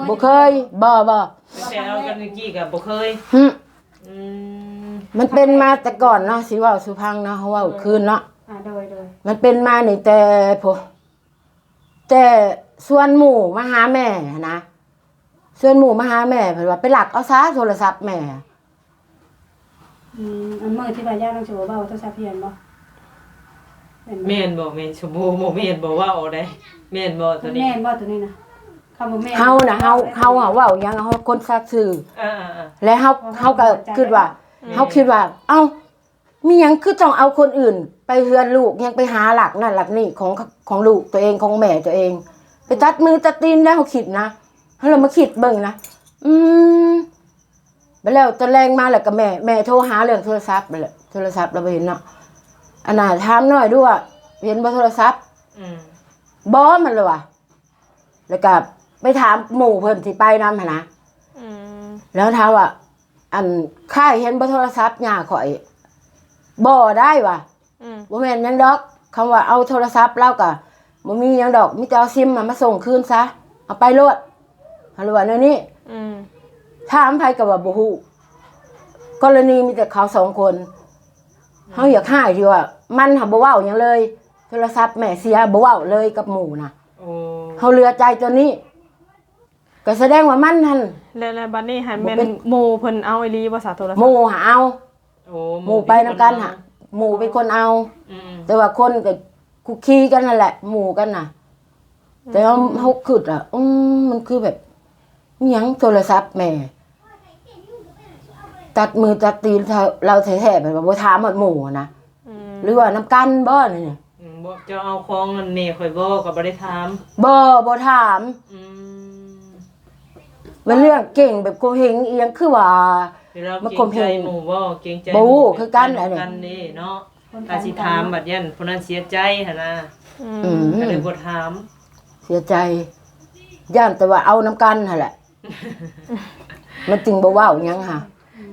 ມ ບໍ່ເຄີຍ ບໍ່ ບໍ່ ແຕ່ເຮົາກັນກີ້ກໍບໍ່ເຄີຍ. ຫຶ ອືມ ມັນເປັນມາແຕ່ກ່ອນເນາະ ຊິເວົ້າສູ່ຟັງເນາະ ເຮົາເວົ້າຄືນເນາະ. ອ່າ ໂດຍ ໂດຍ ມັນເປັນມານີ້ແຕ່ ໂພ ແຕ່ຊວນໝູ່ມາຫາແມ່ຫັ້ນນະ ຊວນໝູ່ມາຫາແມ່ ເພິ່ນວ່າໄປລັກເອົາຊາໂທລະສັບແມ່. ອືມ ອັນມື້ທີ່ວ່າຍານາງໂສເວົ້າໂທລະສັບເພິ່ນບໍ່? ແມ່ນບໍ່? ແມ່ນບໍ່? ແມ່ນໂສບໍ່ ບໍ່ແມ່ນບໍ່ ເວົ້າເອົາໄດ໋ ແມ່ນບໍ່ໂຕນີ້? ແມ່ນບໍ່ໂຕນີ້ນະ? ຄຳວ່າແມ່ນ ເຮົານະ ເຮົາ ເຮົາຫາເວົ້າຫຍັງ ເຮົາຄົນສັດຊື່. ເອີໆໆ ແລະເຮົາ ເຮົາກໍຄິດວ່າ ອືມ ເຮົາຄິດວ່າ ເອົ້າ ມີຫຍັງຄືຕ້ອງເອົາຄົນອື່ນໄປເຮືອນລູກ ຍັງໄປຫາລັກນັ້ນລັກນີ້ຂອງ ຂອງລູກຕົວເອງ ຂອງແມ່ຕົວເອງ ໄປຕັດມືຕັດຕີນແລ້ວ ເຮົາຄິດນະ ເຮົາລະມາຄິດເບິ່ງນະ. ອືມ ບັດແລ້ວຕອນແລງມາແລ້ວກໍແມ່ ແມ່ໂທຫາເລື່ອງໂທລະສັບນັ້ນແຫຼະ ໂທລະສັບລະບໍ່ເຫັນເນາະ. ອັນນ່າ ຖາມນ້ອຍດູວ່າເຫັນບໍ່ໂທລະສັບ? ອືມ ບໍ່ ມັນລະວ່າ ແລ້ວກໍໄປຖາມໝູ່ເພິ່ນທີ່ໄປນຳຫັ້ນນະ. ອືມ ແລ້ວຖາມວ່າ ອັນ ຄ້າຍເຫັນບໍ່ໂທລະສັບຍ່າຂ້ອຍ? ບໍ່ໄດ້ວ່າ. ອືມ ບໍ່ແມ່ນຫຍັງດອກ ຄຳວ່າເອົາໂທລະສັບລາວກະບໍ່ມີຫຍັງດອກ ມີແຕ່ເອົາຊິມມາ ມາສົ່ງຄືນຊະ ເອົາໄປໂລດ ເຮົາລະວ່າແນວນີ້. ອືມ ຖາມໃຜກໍວ່າບໍ່ຮູ້ ກໍລະນີມີແຕ່ເຂົາສອງຄົນ. ເຮົາຢາກຮ້າຍທີ່ວ່າມັນຫາບໍ່ເວົ້າຫຍັງເລີຍ ໂທລະສັບແມ່ເສຍ ບໍ່ເວົ້າເລີຍກັບໝູ່ນະ. ໂອ້ ເຮົາເຫຼືອໃຈຕົວນີ້. ກໍສະແດງວ່າມັນຫັ້ນ ແລ້ວ ແລ້ວບັດນີ້ຫັ້ນແມ່ນ ບໍ່ເປັນ ໝູ່ເພິ່ນເອົາອີ່ຫຼີບໍ່ສະໂທລະສັບ? ໝູ່ຫາເອົາ. ໂອ້ ໝູ່ໄປນຳກັນຫະ ໝູ່ເປັນຄົນເອົາ. ອືມ ແຕ່ວ່າຄົນກໍຄຸກຄີກັນຫັ້ນແຫຼະ ໝູ່ກັນນະ. ອືມ ແຕ່ເຮົາ ເຮົາຄິດວ່າ ອືມ ມັນຄືແບບ ມີຫຍັງໂທລະສັບແມ່ ຕັດມືຕັດຕີນລາວແທ້ໆ ແບບວ່າບໍ່ຖາມຮອດໝູ່ນະ. ອືມ ຫຼືວ່ານຳກັນບໍ່ນີ້? ອືມ ບໍ່ ເຈົ້າເອົາຂອງນັ້ນແມ່ຂ້ອຍບໍ່ ກໍບໍ່ໄດ້ຖາມ. ບໍ່ ບໍ່ຖາມ. ອືມ ມັນເລື່ອງເກັ່ງແບບຂົ່ມເຫັງອີ່ຫຍັງ ຄືວ່າມາຂົ່ມເຫັງໝູ່ບໍ່? ເກງໃຈ ບໍ່ຮູ້ຄືກັນ ອັນນີ້ເນາະ ຖ້າຊິຖາມບັດຢ້ານຜູ້ນັ້ນເສຍໃຈຫັ້ນນະ. ອືມ ອືມ ກໍເລີຍບໍ່ຖາມ ເສຍໃຈ ຢ້ານແຕ່ວ່າເອົານຳກັນຫັ້ນແຫຼະ ມັນຈຶ່ງບໍ່ເວົ້າຫຍັງຫາ.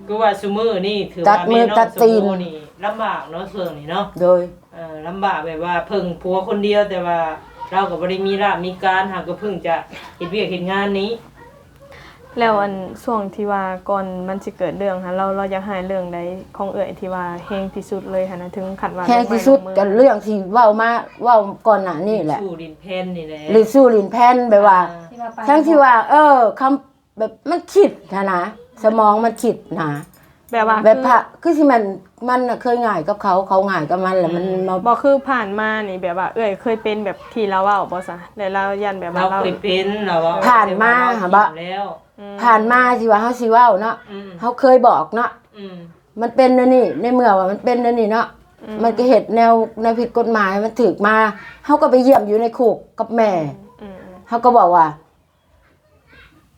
ຄືວ່າຊຸມື້ນີ້ຖືວ່າ ຕັດມືຕັດຕີນ ແມ່ນ້ອງສົມໂພນີ້ລຳບາກເນາະ ຊ່ວງນີ້ເນາະ. ໂດຍ ເອີ ລຳບາກແບບວ່າເພິ່ງຜົວຄົນດຽວ ແຕ່ວ່າລາວກໍບໍ່ໄດ້ມີລາບມີການ ຫາກໍເພິ່ງຈະເຮັດວຽກເຮັດງານນີ້. ແລ້ວອັນຊ່ວງທີ່ວ່າກ່ອນມັນຊິເກີດເລື່ອງຫັ້ນ ລາວ ລາວຢາກຮ້າຍເລື່ອງໃດຂອງເອື້ອຍທີ່ວ່າແຮງທີ່ສຸດເລີຍຫັ້ນນະ ເຖິງຂັ້ນວ່າ ແຮງທີ່ສຸດກໍເລື່ອງທີ່ເວົ້າມາ ເວົ້າກ່ອນໜ້ານີ້ແຫຼະ ຫຼິ້ນຊູ່ຫຼິ້ນແຜ່ນນີ້ແຫຼະ ຫຼິ້ນຊູ່ຫຼິ້ນແຜ່ນ ແບບວ່າ ອ່າ ທີ່ວ່າໄປ ທັງທີ່ວ່າ ເອີ ຄຳ ແບບມັນຄິດຫັ້ນນະ ສະໝອງມັນຄິດນະ ແບບວ່າ ແບບ ຄື ພະ ຄືຊິແມ່ນມັນນະເຄີຍງ່າຍກັບເຂົາ ເຂົາງ່າຍກັບມັນ ແລ້ວມັນ ອືມ ມາ ບໍ່ ຄືຜ່ານມານີ້ ແບບວ່າເອື້ອຍເຄີຍເປັນແບບທີ່ລາວເວົ້າບໍ່ຊະ? ແລ້ວລາວຢ້ານແບບວ່າ ລາວ ລາວເຄີຍເປັນ ລາວເວົ້າ ຜ່ານມາຫັ້ນບໍ່? ອືມ ຜ່ານມາທີ່ວ່າເຮົາຊິເວົ້າເນາະ ອືມ ເຮົາເຄີຍບອກເນາະ ອືມ ມັນເປັນແນວນີ້ ໃນເມື່ອວ່າມັນເປັນແນວນີ້ເນາະ ອືມ ມັນກໍເຮັດແນວ ແນວຜິດກົດໝາຍ ມັນຖືກມາ ເຮົາກໍໄປຢ້ຽມຢູ່ໃນຄຸກກັບແມ່ ອືມ ອືມ ເຮົາກໍບອກວ່າ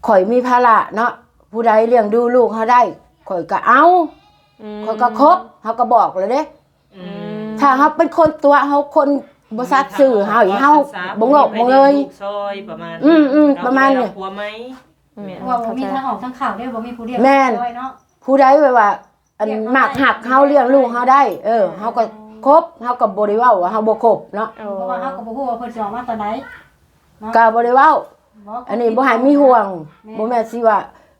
ຂ້ອຍມີພາລະເນາະ ຜູ້ໃດລ້ຽງດູລູກເຮົາໄດ້ ຂ້ອຍກໍເອົາ ອືມ ຂ້ອຍກໍຄົບ ເຮົາກໍບອກແລ້ວເດ້ ອືມ ຖ້າເຮົາເປັນຄົນຕົວະ ເຮົາຄົນບໍ່ສັດຊື່ ເຮົາ ເຮົາບໍ່ງອກບໍ່ເງຍ ອືມໆ ປະມານນີ້ ລາວຜົວໃໝ່ ແມ່ນ ເພາະວ່າບໍ່ມີທາງອອກທາງເຂົ້າເດ້ ບໍ່ມີຜູ້ລ້ຽງ ແມ່ນ ຊ່ອຍເນາະ ຜູ້ໃດແບບວ່າ ອັນມັກຮັກເຮົາ ລ້ຽງລູກເຮົາໄດ້ ເອີ ເຮົາກໍຄົບ ເຮົາກໍບໍ່ໄດ້ເວົ້າວ່າເຮົາບໍ່ຄົບເນາະ ເພາະວ່າເຮົາກໍບໍ່ຮູ້ວ່າເພິ່ນຊິອອກມາຕອນໃດເນາະ ກໍບໍ່ໄດ້ເວົ້າ ອັນນີ້ບໍ່ໃຫ້ມີຫ່ວງ ບໍ່ແມ່ນຊິວ່າ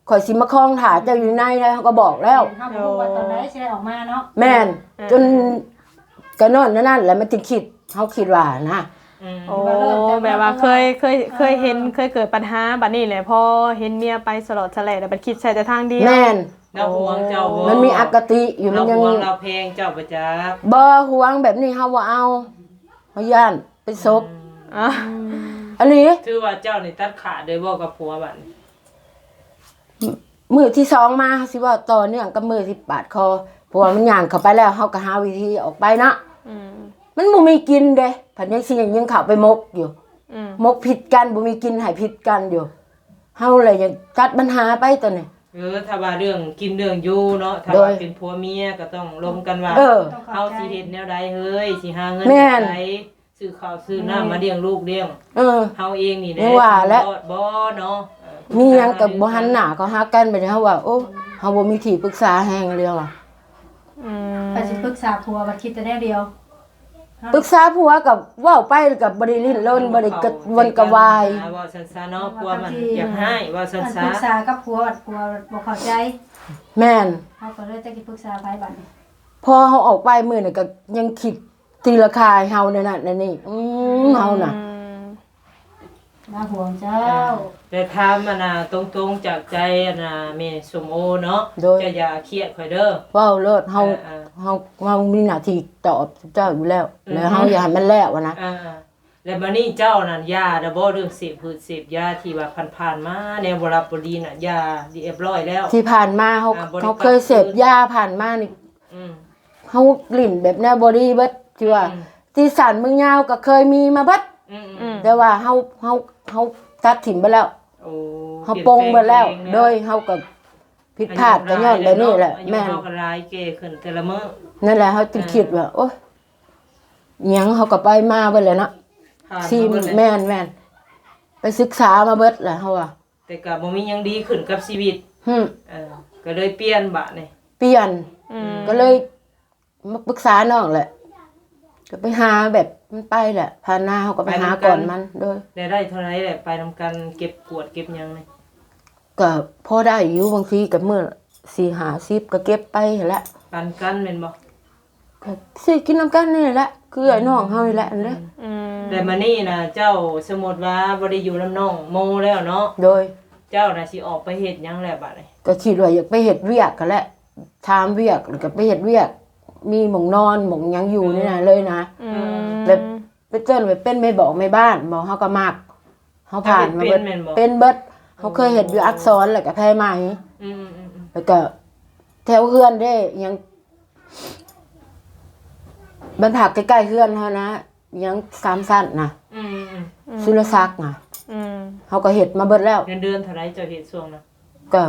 ຂ້ອຍຊິມາຄອງຖ້າເຈົ້າຢູ່ໃນ ເຮົາກໍບອກແລ້ວ ເຮົາບໍ່ຮູ້ວ່າຕອນໃດຊິໄດ້ອອກມາເນາະ ແມ່ນ ເອີ ຈົນ ກໍຍ້ອນແນວນັ້ນແຫຼະ ມັນຈຶ່ງຄິດ ເຮົາຄິດວ່ານະ ອືມ ໂອ້ ແບບວ່າເຄີຍ ເຄີຍ ເຄີຍເຫັນ ເຄີຍເກີດບັນຫາ ບັດນີ້ແຫຼະ ພໍເຫັນເມຍໄປສະຫຼອດສະແຫຼດ ແລ້ວບັດຄິດໃສ່ແຕ່ທາງດຽວ ແມ່ນ ລາວຫວງເຈົ້າບໍ່? ມັນມີອະຄະຕິຢູ່ ມັນຍັງ ລາວຫວງລາວແພງເຈົ້າປະຈັກ ບໍ່ຫວງແບບນີ້ເຮົາບໍ່ເອົາ ເຮົາຢ້ານເປັນສົບ ອືມ ອັນນີ້ ຖືວ່າເຈົ້ານີ້ຕັດຂາດເລີຍບໍ່ກັບຜົວບັດນີ້? ມື້ທີສອງມາ ເຮົາຊິເວົ້າຕໍ່ເນື່ອງກັບມື້ທີ່ປາດຄໍ ເພາະວ່າມັນຍ່າງເຂົ້າໄປແລ້ວ ເຮົາກໍຫາວິທີອອກໄປເນາະ ອືມ ມັນບໍ່ມີກິນເດ້ ພັດຍັງຊິຍັງເຂົ້າໄປໝົກຢູ່ ອືມ ໝົກຜິດກັນ ບໍ່ມີກິນໃຫ້ຜິດກັນຢູ່ ເຮົາແຫຼະຍັງຕັດບັນຫາໄປຕອນນີ້ ເອີ ຖ້າວ່າເລື່ອງກິນເລື່ອງຢູ່ເນາະ ຖ້າວ່າເປັນຜົວເມຍກໍຕ້ອງລົມກັນວ່າ ເອີ ເຮົາຊິເຮັດແນວໃດເຮີ້ຍ ຊິຫາເງິນແບບໃດ ຊື້ເຂົ້າຊື້ນ້ຳມາລ້ຽງລູກລ້ຽງ ເອີ ເຮົາເອງນີ້ແຫຼະ ຊິຢູ່ລອດບໍ່ເນາະ ເອີ ມີຫຍັງກໍບໍ່ຫັນໜ້າເຂົາຫາກັນ ບັດນີ້ເຮົາວ່າ ໂອ້ ເຮົາບໍ່ມີທີ່ປຶກສາແຮງເລີຍວ່າ ອືມ ຄັນຊິປຶກສາຜົວບັດຄິດແຕ່ແນວດຽວ ປຶກສາຜົວກໍເວົ້າໄປກໍບໍ່ໄດ້ຫຼິ້ນລົນ ບໍ່ໄດ້ກະວົນກະວາຍ ເວົ້າຊັ້ນຊະເນາະ ຜົວມັນຢາກຮ້າຍ ເວົ້າຊັ້ນຊະ ປຶກສາກັບຜົວ ຜົວບໍ່ເຂົ້າໃຈ ແມ່ນ ເຮົາກໍເລີຍຈັກຊິປຶກສາໃຜບັດນີ້ ພໍເຮົາອອກໄປມື້ນັ້ນກໍຍັງຄິດຕີລາຄາໃຫ້ເຮົາແນວນັ້ນແນວນີ້ ອືມ ເຮົານະ ອືມ ມາຫ່ວງເຈົ້າ ແຕ່ຖາມອັນນ່າຕົງໆຈາກໃຈອັນນ່າແມ່ສົມໂອເນາະ ໂດຍ ເຈົ້າຢ່າຄຽດຂ້ອຍເດີ ເວົ້າໂລດ ເຮົາ ເອີ ເຮົາ ເຮົາມີໜ້າທີ່ຕອບເຈົ້າຢູ່ແລ້ວ ແລ້ວເຮົາຢາກໃຫ້ມັນແລ້ວຫັ້ນນະ ເອີ ແລ້ວບາດນີ້ເຈົ້ານັ້ນຢ່າແລ້ວບໍ່ ເລື່ອງເສບພືດເສບຢາທີ່ວ່າຜ່ານໆມາແນວບໍ່ຫຼັບບໍ່ດີນະ ຢ່າຮຽບຮ້ອຍແລ້ວ ທີ່ຜ່ານມາເຮົາ ອ່າ ເຮົາເຄີຍເສບຢາຜ່ານມານີ້ ອືມ ເຮົາຫຼິ້ນແບບແນວບໍ່ດີເບິດ ທີ່ວ່າ ອືມ ຕີສັນເມືອງຍາວກໍເຄີຍມີມາເບິດ ອືມໆ ແຕ່ວ່າເຮົາ ເຮົາ ເຮົາຕັດຖິ້ມເບິດແລ້ວ ໂອ້ ເຮົາປົງເບິດແລ້ວ ປ່ຽນແປງຕົວເອງແລ້ວ ໂດຍ ເຮົາກໍຜິດພາດກໍຍ້ອນແບບນີ້ແຫຼະ ອາຍຸຫຼາຍແລ້ວເນາະ ແມ່ນ ອາຍຸເຮົາກໍຫຼາຍແກ່ຂຶ້ນແຕ່ລະມື້ ນັ້ນແຫຼະ ເຮົາຈຶ່ງ ອ່າ ຄິດວ່າ ໂອ້ຍ ຫຍັງ ເຮົາກໍໄປມາເບິດແລ້ວເນາະ ຜ່ານມາເບິດແລ້ວ ແມ່ນໆ ໄປສຶກສາມາເບິດແລ້ວ ເຮົາວ່າ ແຕ່ກໍບໍ່ມີຫຍັງດີຂຶ້ນກັບຊີວິດ ຫຶ ເອີ ກໍເລີຍປ່ຽນບາດນີ້ ປ່ຽນ ອືມ ກໍເລີຍມາປຶກສານ້ອງແຫຼະ ກໍໄປຫາແບບມັນໄປແຫຼະ ຜ່ານມາເຮົາກໍໄປຫາກ່ອນມັນ ໂດຍ ໄດ້ ໄດ້ເທົ່າໃດແຫຼະ ໄປນຳກັນເກັບກວດເກັບຫຍັງນີ້ ກໍພໍໄດ້ຢູ່ ບາງທີກໍມື້ສີ່ຫ້າສິບກໍເກັບໄປຫັ້ນແຫຼະ ປັນກັນແມ່ນບໍ່? ກໍຊື້ກິນນຳກັນນີ້ແຫຼະ ຄືອ້າຍນ້ອງເຮົານີ້ແຫຼະ ອັນເດ້ ອືມ ແຕ່ມານີ້ນະ ເຈົ້າສົມມຸດວ່າບໍ່ໄດ້ຢູ່ນຳນ້ອງໂມແລ້ວເນາະ ໂດຍ ເຈົ້ານະຊິອອກໄປເຮັດຫຍັງແລ້ວບາດນີ້? ກໍຄິດວ່າຢາກໄປເຮັດວຽກຫັ້ນແຫຼະ ຖາມວຽກ ແລ້ວກໍໄປເຮັດວຽກ ມີໝ່ອງນອນ ໝ່ອງຫຍັງຢູ່ນີ້ນະ ເລີຍນະ ອືມ ແບບ ເປັນຕົ້ນວ່າເປັນແມ່ບອກແມ່ບ້ານບໍ ເຮົາກໍມັກ ເຮົາຜ່ານມາເບິດ ເປັນເບິດ ເຮົາເຄີຍເຮັດຢູ່ອັກສອນ ແລ້ວກໍແພໄໝ ອືມໆໆ ແລ້ວກໍແຖວເຮືອນເດ້ ຫຍັງ ບ້ານພັກໃກ້ໆເຮືອນເຮົານະ ຫຍັງສາມຊັ້ນນະ ອືມໆ ສຸລະສັກນະ ອືມ ເຮົາກໍເຮັດມາເບິດແລ້ວ ເງິນເດືອນເທົ່າໃດເຈົ້າເຮັດຊ່ວງນັ້ນ? ກໍ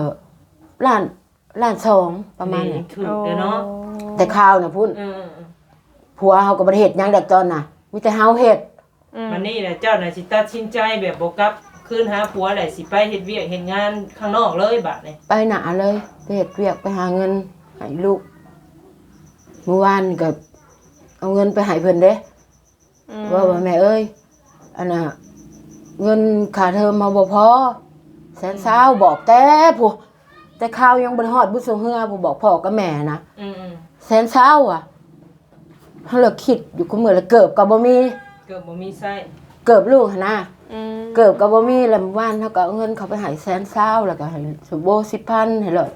ລ້ານ ລ້ານສອງ ປະມານນີ້ ຖືກແລ້ວເນາະ ໂອ້ ແຕ່ຄາວນະພຸ້ນ ເອີໆໆ ຜົວເຮົາກໍບໍ່ໄດ້ເຮັດຫຍັງດອກຕອນນະ ມີແຕ່ເຮົາເຮັດ ອືມ ບັດນີ້ນະ ເຈົ້ານະຊິຕັດສິນໃຈແບບບໍ່ກັບຄືນຫາຜົວ ແລ້ວຊິໄປເຮັດວຽກເຮັດງານຂ້າງນອກເລີຍບາດນີ້ ໄປໜ້າເລີຍ ໄປເຮັດວຽກ ໄປຫາເງິນໃຫ້ລູກ ມື້ວານນີ້ກໍເອົາເງິນໄປໃຫ້ເພິ່ນເດ້ ອືມ ເວົ້າວ່າ ແມ່ເອີຍ ອັນນ່າ ເງິນຄ່າເທີມເຮົາບໍ່ພໍ ແສນຊາວ ອືມ ບອກແຕ່ພຸ້ນ ແຕ່ຄາວຍັງບໍ່ໄດ້ຮອດບຸດຊ່ວງເຮືອ ຜູ້ບອກພໍ່ກັບແມ່ນະ ອືມໆ ແສນຊາວ ວ່າ ເຮົາລະຄິດຢູ່ຄູ່ມື້ລະ ເກີບກໍບໍ່ມີ ເກີບບໍ່ມີໃຊ້ ເກີບລູກຫັ້ນນະ ອືມ ເກີບກໍບໍ່ມີ ແລ້ວມື້ວານເຮົາກໍເອົາເງິນເຂົາໄປໃຫ້ແສນຊາວ ແລ້ວກໍໃຫ້ສະໂບສິບພັນ ໃຫ້ລອຍ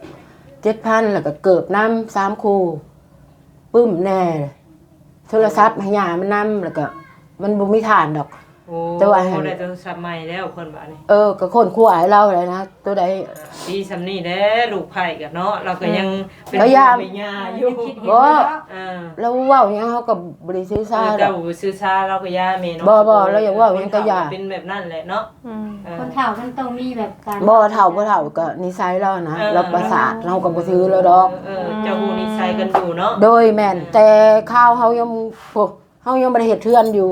ເຈັດພັນ ແລ້ວກໍເກີບນຳສາມຄູ່ ປຶ້ມແດ່ ໂທລະສັບໃຫ້ຍ່າມັນນຳ ແລ້ວກໍມັນບໍ່ມີຖ່ານດອກ ໂອ້ ແຕ່ວ່າໃຫ້ ໄດ້ໂທລະສັບໃໝ່ແລ້ວເພິ່ນບາດນີ້ ເອີ ກໍຄົ້ນຄວ້າໃຫ້ລາວແຫຼະນະ ໂຕໃດ ອ່າ ດີສ່ຳນີ້ແຫຼະ ລູກໃພ້ກັນເນາະ ລາວກໍຍັງ ອືມ ເປັນ ກໍຢ່າ ແມ່ຍ່າຢູ່ ບໍ່ ເອີ ລາວເວົ້າຫຍັງເຮົາກໍບໍ່ໄດ້ຖືສາ ເອີ ເຈົ້າບໍ່ໄດ້ຖືສາ ລາວກໍຢ່າແມ່ເນາະ ບໍ່ ບໍ່ ລາວຢາກເວົ້າຫຍັງກໍຢ່າ ຄົນເຖົ້າເປັນແບບນັ້ນແຫຼະເນາະ ອືມ ເອີ ຄົນເຖົ້າມັນຕ້ອງມີແບບການ ບໍ່ເຖົ້າບໍ່ເຖົ້າກໍນິໄສລາວນະ ເອີ ລາວປະສາດ ເຮົາກໍບໍ່ຖືລາວດອກ ເອີ ເຈົ້າຮູ້ນິໄສກັນຢູ່ເນາະ ໂດຍ ແມ່ນ ເອີ ແຕ່ຄາວເຮົາຍັງ ໂອ້ ເຮົາຍັງບໍ່ໄດ້ເຮັດເຮືອນຢູ່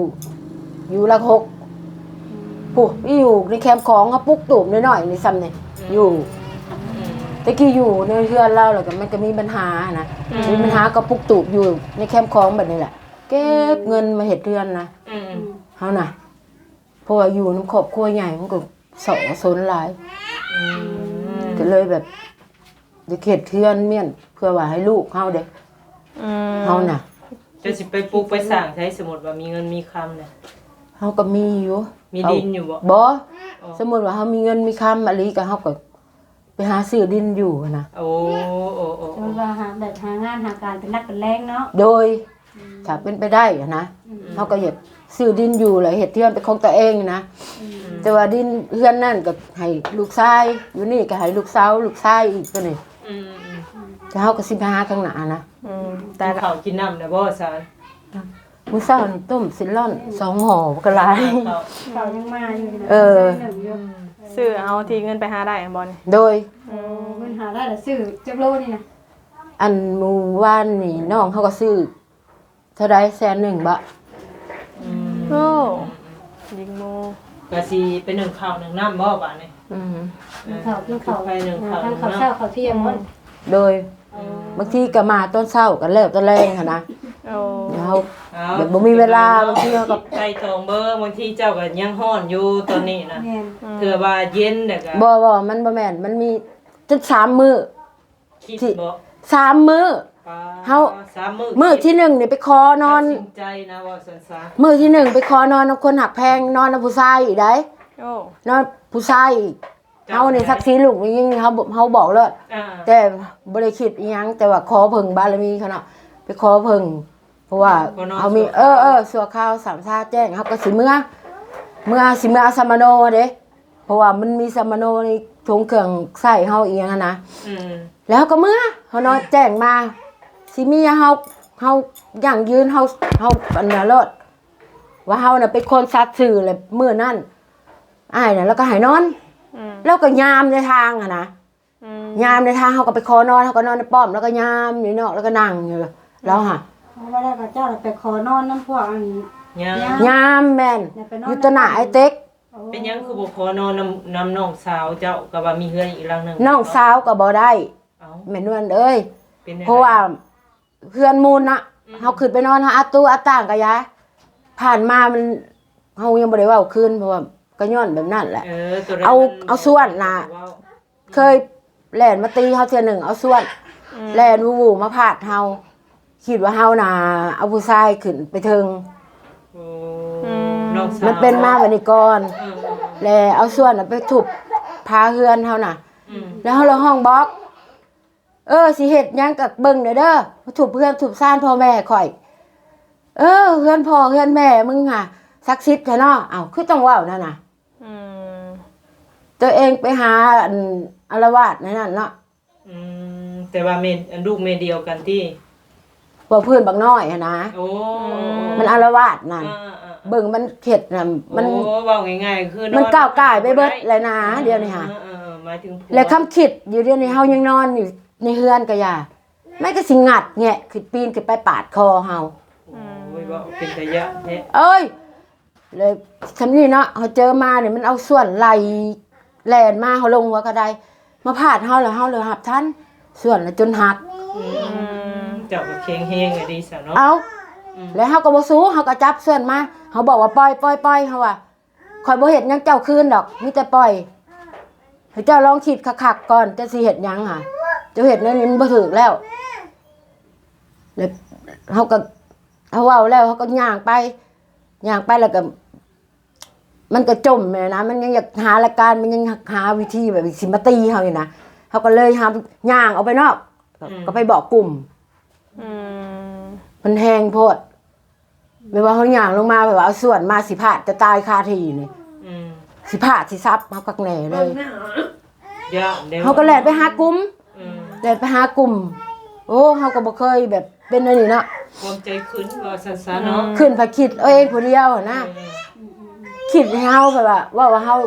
ຢູ່ຫຼັກຫົກ ອືມ ພຸ້ນ ຢູ່ໃນແຄມຂອງ ເຮົາປຸກຕູບນ້ອຍໆນີ້ ຊ່ຳນີ້ ອືມ ຢູ່ ອືມ ແຕ່ກີ້ຢູ່ໃນເຮືອນລາວ ແລ້ວກໍມັນກໍມີບັນຫານະ ອືມ ມີບັນຫາກໍປຸກຕູບຢູ່ໃນແຄມຂອງແບບນີ້ແຫຼະ ເກັບເງິນມາເຮັດເຮືອນນະ ອືມ ເຮົານະ ເພາະວ່າຢູ່ນຳຄອບຄົວໃຫຍ່ ມັນກໍ ສອກສນຫຼາຍ ອືມ ກໍເລີຍແບບຢາກເຮັດເຮືອນມ້ຽນ ເພື່ອວ່າໃຫ້ລູກເຮົາເດ້ ອືມ ເຮົານະ ເຈົ້າຊິໄປປຸກໄປສ້າງໃສ ສົມມຸດວ່າມີເງິນມີຄຳນະ ເຮົາກໍມີຢູ່ ມີດິນຢູ່ບໍ່? ບໍ່ ອໍ ສົມມຸດວ່າເຮົາມີເງິນມີຄຳອີ່ຫຼີ ກໍເຮົາກໍໄປຫາຊື້ດິນຢູ່ຫັ້ນນະ ໂອ້ ໂອ້ ໂອ້ ສົມມຸດວ່າຫາ ແບບຫາງານຫາການເປັນຫຼັກເປັນແຫຼ່ງເນາະ ໂດຍ ອືມ ຖ້າເປັນໄປໄດ້ຫັ້ນນະ ອືມ ເຮົາກໍຢາກຊື້ດິນຢູ່ ແລ້ວເຮັດເຮືອນເປັນຂອງຕົວເອງນະ ອືມ ແຕ່ວ່າດິນເຮືອນນັ້ນກໍໃຫ້ລູກຊາຍ ຢູ່ນີ້ກໍໃຫ້ລູກສາວ ລູກຊາຍອີກຕົວນີ້ ອືມ ແຕ່ເຮົາກໍຊິໄປຫາຂ້າງໜ້ານະ ອືມ ກິນເຂົ້າກິນນ້ຳແລ້ວບໍ່ຊານ? ມື້ເຊົ້ານີ້ຕົ້ມຊີ້ນລ້ອນສອງຫໍ່ ກໍຫຼາຍ ເຂົ້າ ເຂົ້າຍັງມາຢູ່ ເອີ ຊື້ເອົາທີ່ເງິນໄປຫາໄດ້ຫັ້ນບໍ່ນີ້? ໂດຍ ອືມ ເງິນຫາໄດ້ລະຊື້ຈັກໂລນີ້ນະ? ອັນມື້ວານນີ້ນ້ອງເຮົາກໍຊື້ ເທົ່າໃດ ແສນໜຶ່ງບໍ? ອືມ ໂອ້ ຍິງໂມ ກະຊິໄປໜຶ້ງເຂົ້າໜຶ້ງນ້ຳບໍບາດນີ້? ອືມ ເອີ ກິນເຂົ້າ ກິນເຂົ້າ ໄປໜຶ້ງເຂົ້າ ເອີ ທັງເຂົ້າເຊົ້າເຂົ້າທ່ຽງໝົດ ໂດຍ ອືມ ບາງທີກໍມາຕອນເຊົ້າກໍແລ້ວຕອນແລງຫັ້ນນະ ໂອ້ ເຮົາ ເອົ້າ ແບບບໍ່ມີເວລາ ບາງທີເຮົາກໍ ໄຕ່ຕອງເບິ່ງ ບາງທີເຈົ້າກໍຍັງຮ້ອນຢູ່ຕອນນີ້ນະ ແມ່ນ ອືມ ເທື່ອວ່າເຢັນແລ້ວກໍ ບໍ່ ບໍ່ ມັນບໍ່ແມ່ນ ມັນມີຈົນສາມມື້ ຄິດບໍ່ ສາມມື້ ປາ ເຮົາ ສາມມື້ ມື້ທີໜຶ່ງນີ້ໄປຂໍນອນ ຕັດສິນໃຈນະ ເວົ້າຊັ້ນຊະ ມື້ທີໜຶ່ງໄປຂໍນອນນຳຄົນຮັກແພງ ນອນນຳຜູ້ຊາຍອີກໃດ໋ ໂອ້ ນອນຜູ້ຊາຍອີກ ເຮົານີ້ສັກສີລູກຜູ້ຍິງນີ້ ເຮົາ ເຮົາບອກໂລດ ອ່າ ແຕ່ບໍ່ໄດ້ຄິດອີ່ຫຍັງ ແຕ່ວ່າຂໍເພິ່ງບາລະມີເຂົາເນາະ ໄປຂໍເພິ່ງ ເພາະວ່າ ຂໍນອນ ເຮົາມີ ຊົ່ວຄາວ ເອີ ເອີ ຊົ່ວຄາວ ສາມຊາແຈ້ງ ເຮົາກໍຊິເມືອ ເມືອ ຊິເມືອເອົາສຳມະໂນເດ້ ເພາະວ່າມັນມີສຳມະໂນໃນຖົງເຄື່ອງໃຊ້ເຮົາອີ່ຫຍັງຫັ້ນນະ ອືມ ແລ້ວເຮົາກໍເມືອ ເຮົານອນແຈ້ງມາ ຊິມີຫຍັງເຮົາ ເຮົາຢັ້ງຢືນ ເຮົາ ເຮົາອັນນັ້ນໂລດ ວ່າເຮົານະເປັນຄົນສັກຊື່ ແລະມື້ນັ້ນ ອ້າຍນະລາວກໍໃຫ້ນອນ ອືມ ລາວກໍຍາມໃນທາງຫັ້ນນະ ອືມ ຍາມໃນທາງ ເຮົາກໍໄປຂໍນອນ ເຮົາກໍນອນໃນປ້ອມ ລາວກໍຍາມຢູ່ນອກ ລາວກໍນັ່ງຢູ່ ລາວຫາ ເພາະວ່າແລ້ວກໍເຈົ້າໄປຂໍນອນນຳພວກອັນຍາມ ຍາມ ແມ່ນ ແລ້ວໄປນອນ ຢູ່ຕໍ່ໜ້າອ້າຍເຕັກ ໂອ້ ເປັນຫຍັງຄືບໍ່ຂໍນອນນຳ ນຳນ້ອງສາວເຈົ້າ ກໍວ່າມີເຮືອນອີກຫຼັງໜຶ່ງ ນ້ອງສາວກໍບໍ່ໄດ້ ເອົ້າ ແມ່ນວນເອີຍ ເປັນແນວໃດ ເພາະວ່າ ເຮືອນມູນນະ ອືມ ເຮົາຂຶ້ນໄປນອນ ເຮົາອັດຕູອັດຕ່າງກະຢ່າ ຜ່ານມາມັນ ເຮົາຍັງບໍ່ໄດ້ເວົ້າຄືນ ເພາະວ່າກະຍ້ອນແບບນັ້ນແຫຼະ ເອີ ເອົາ ເອົາສ່ວນນະ ເວົ້າ ເຄີຍແລ່ນມາຕີເຮົາເທື່ອໜຶ່ງ ເອົາສ່ວນ ອືມ ແລ່ນວູ່ໆມາພາດເຮົາ ຄິດວ່າເຮົານະເອົາຜູ້ຊາຍຂຶ້ນໄປເທິງ ໂອ້ ອືມ ນ້ອງສາວ ມັນເປັນມາແບບນີ້ກ່ອນ ເອີ ແລ້ວເອົາສ່ວນນະໄປທຸບຝາເຮືອນເຮົານະ ອືມ ແລ້ວເຮົາລະຮ້ອງບອກ ເອີ ຊິເຮັດຫຍັງກໍເບິ່ງແດ່ເດີ ມາທຸບເຮືອນທຸບຊານພໍ່ແມ່ຂ້ອຍ ເອີ ເຮືອນພໍ່ເຮືອນແມ່ມຶງຫາສັກສິດແທ້ເນາະ ເອົ້າ ຄືຕ້ອງເວົ້ານັ້ນນະ ອືມ ຕົວເອງໄປຫາອັນອາລະວາດໃນນັ້ນເນາະ ອືມ ແຕ່ວ່າແມ່ ອັນລູກແມ່ດຽວກັນຕິ ເວົ້າພື້ນບັກນ້ອຍຫັ້ນນະ ໂອ້ ມັນອາລະວາດນັ້ນ ອ່າໆໆ ເບິ່ງມັນເຮັດນະ ມັນ ໂອ້ ເວົ້າງ່າຍໆ ຄືມັນກ້າວກາຍໄປເບິດແລ້ວນະ ອ່າ ດຽວນີ້ຫາ ອ່າໆ ໝາຍເຖິງຜົວ ແລະຄຳຄິດຢູ່ດຽວນີ້ ເຮົາຍັງນອນຢູ່ ໃນເຮືອນກະຢ່າ ມັນກໍຊິງັດແງະຂຶ້ນ ປີນຂຶ້ນໄປປາດຄໍເຮົາ ໂອ້ຍ ເວົ້າເປັນຕາຢ້ານແທ້ ເອີຍ ແລ້ວຊ່ຳນີ້ເນາະ ເຮົາເຈີມານີ້ ມັນເອົາສ່ວນໄລ່ແລ່ນມາ ເຮົາລົງຫົວກະໄດ ມາພາດເຮົາ ແລ້ວເຮົາເລີຍຮັບທັນ ສ່ວນລະຈົນຫັກ ອືມ ເຈົ້າກໍແຂງແຮງອີ່ຫຼີຊະເນາະ ເອົ້າ ອືມ ແລ້ວເຮົາກໍບໍ່ສູ້ ເຮົາກໍຈັບສ່ວນມາ ເຮົາບອກວ່າປ່ອຍ ປ່ອຍ ປ່ອຍ ເຮົາວ່າ ຂ້ອຍບໍ່ເຮັດຫຍັງເຈົ້າຄືນດອກ ມີແຕ່ປ່ອຍ ໃຫ້ເຈົ້າລອງຄິດຄັກໆກ່ອນ ເຈົ້າຊິເຮັດຫຍັງຫາ ເຈົ້າເຮັດແນວນີ້ມັນບໍ່ຖືກແລ້ວ ແລ້ວເຮົາກໍ ເຮົາເວົ້າແລ້ວ ເຮົາກໍຍ່າງໄປ ຍ່າງໄປແລ້ວກໍ ມັນກໍຈົ່ມແມ່ນະ ມັນຍັງຢາກຫາລາຍການ ມັນຍັງຫາວິທີແບບຊິມາຕີເຮົາຢູ່ນະ ເຮົາກໍເລີຍຫາຍ່າງອອກໄປນອກ ອືມ ກໍໄປບອກກຸ່ມ ອືມ ມັນແຮງໂພດ ແບບວ່າເຮົາຍ່າງລົງມາ ແບບວ່າເອົາສ່ວນມາ ຊິພາດຈະຕາຍຄາທີ່ນີ້ ອືມ ຊິພາດຊິສັບເຮົາຄັກແນ່ເລີຍ ຢ້ານເດ້ ເຮົາກໍແລ່ນໄປຫາກຸ່ມ ອືມ ແລ່ນໄປຫາກຸ່ມ ໂອ້ ເຮົາກໍບໍ່ເຄີຍແບບເປັນອັນນີ້ເນາະ ຄວາມໃຈຂຶ້ນວ່າຊັ້ນຊະເນາະ ອືມ ຂຶ້ນພະຄິດເອົາເອງຜູ້ດຽວຫັ້ນນະ ເອີ ຄິດໃຫ້ເຮົາແບບວ່າ ເວົ້າວ່າເຮົາ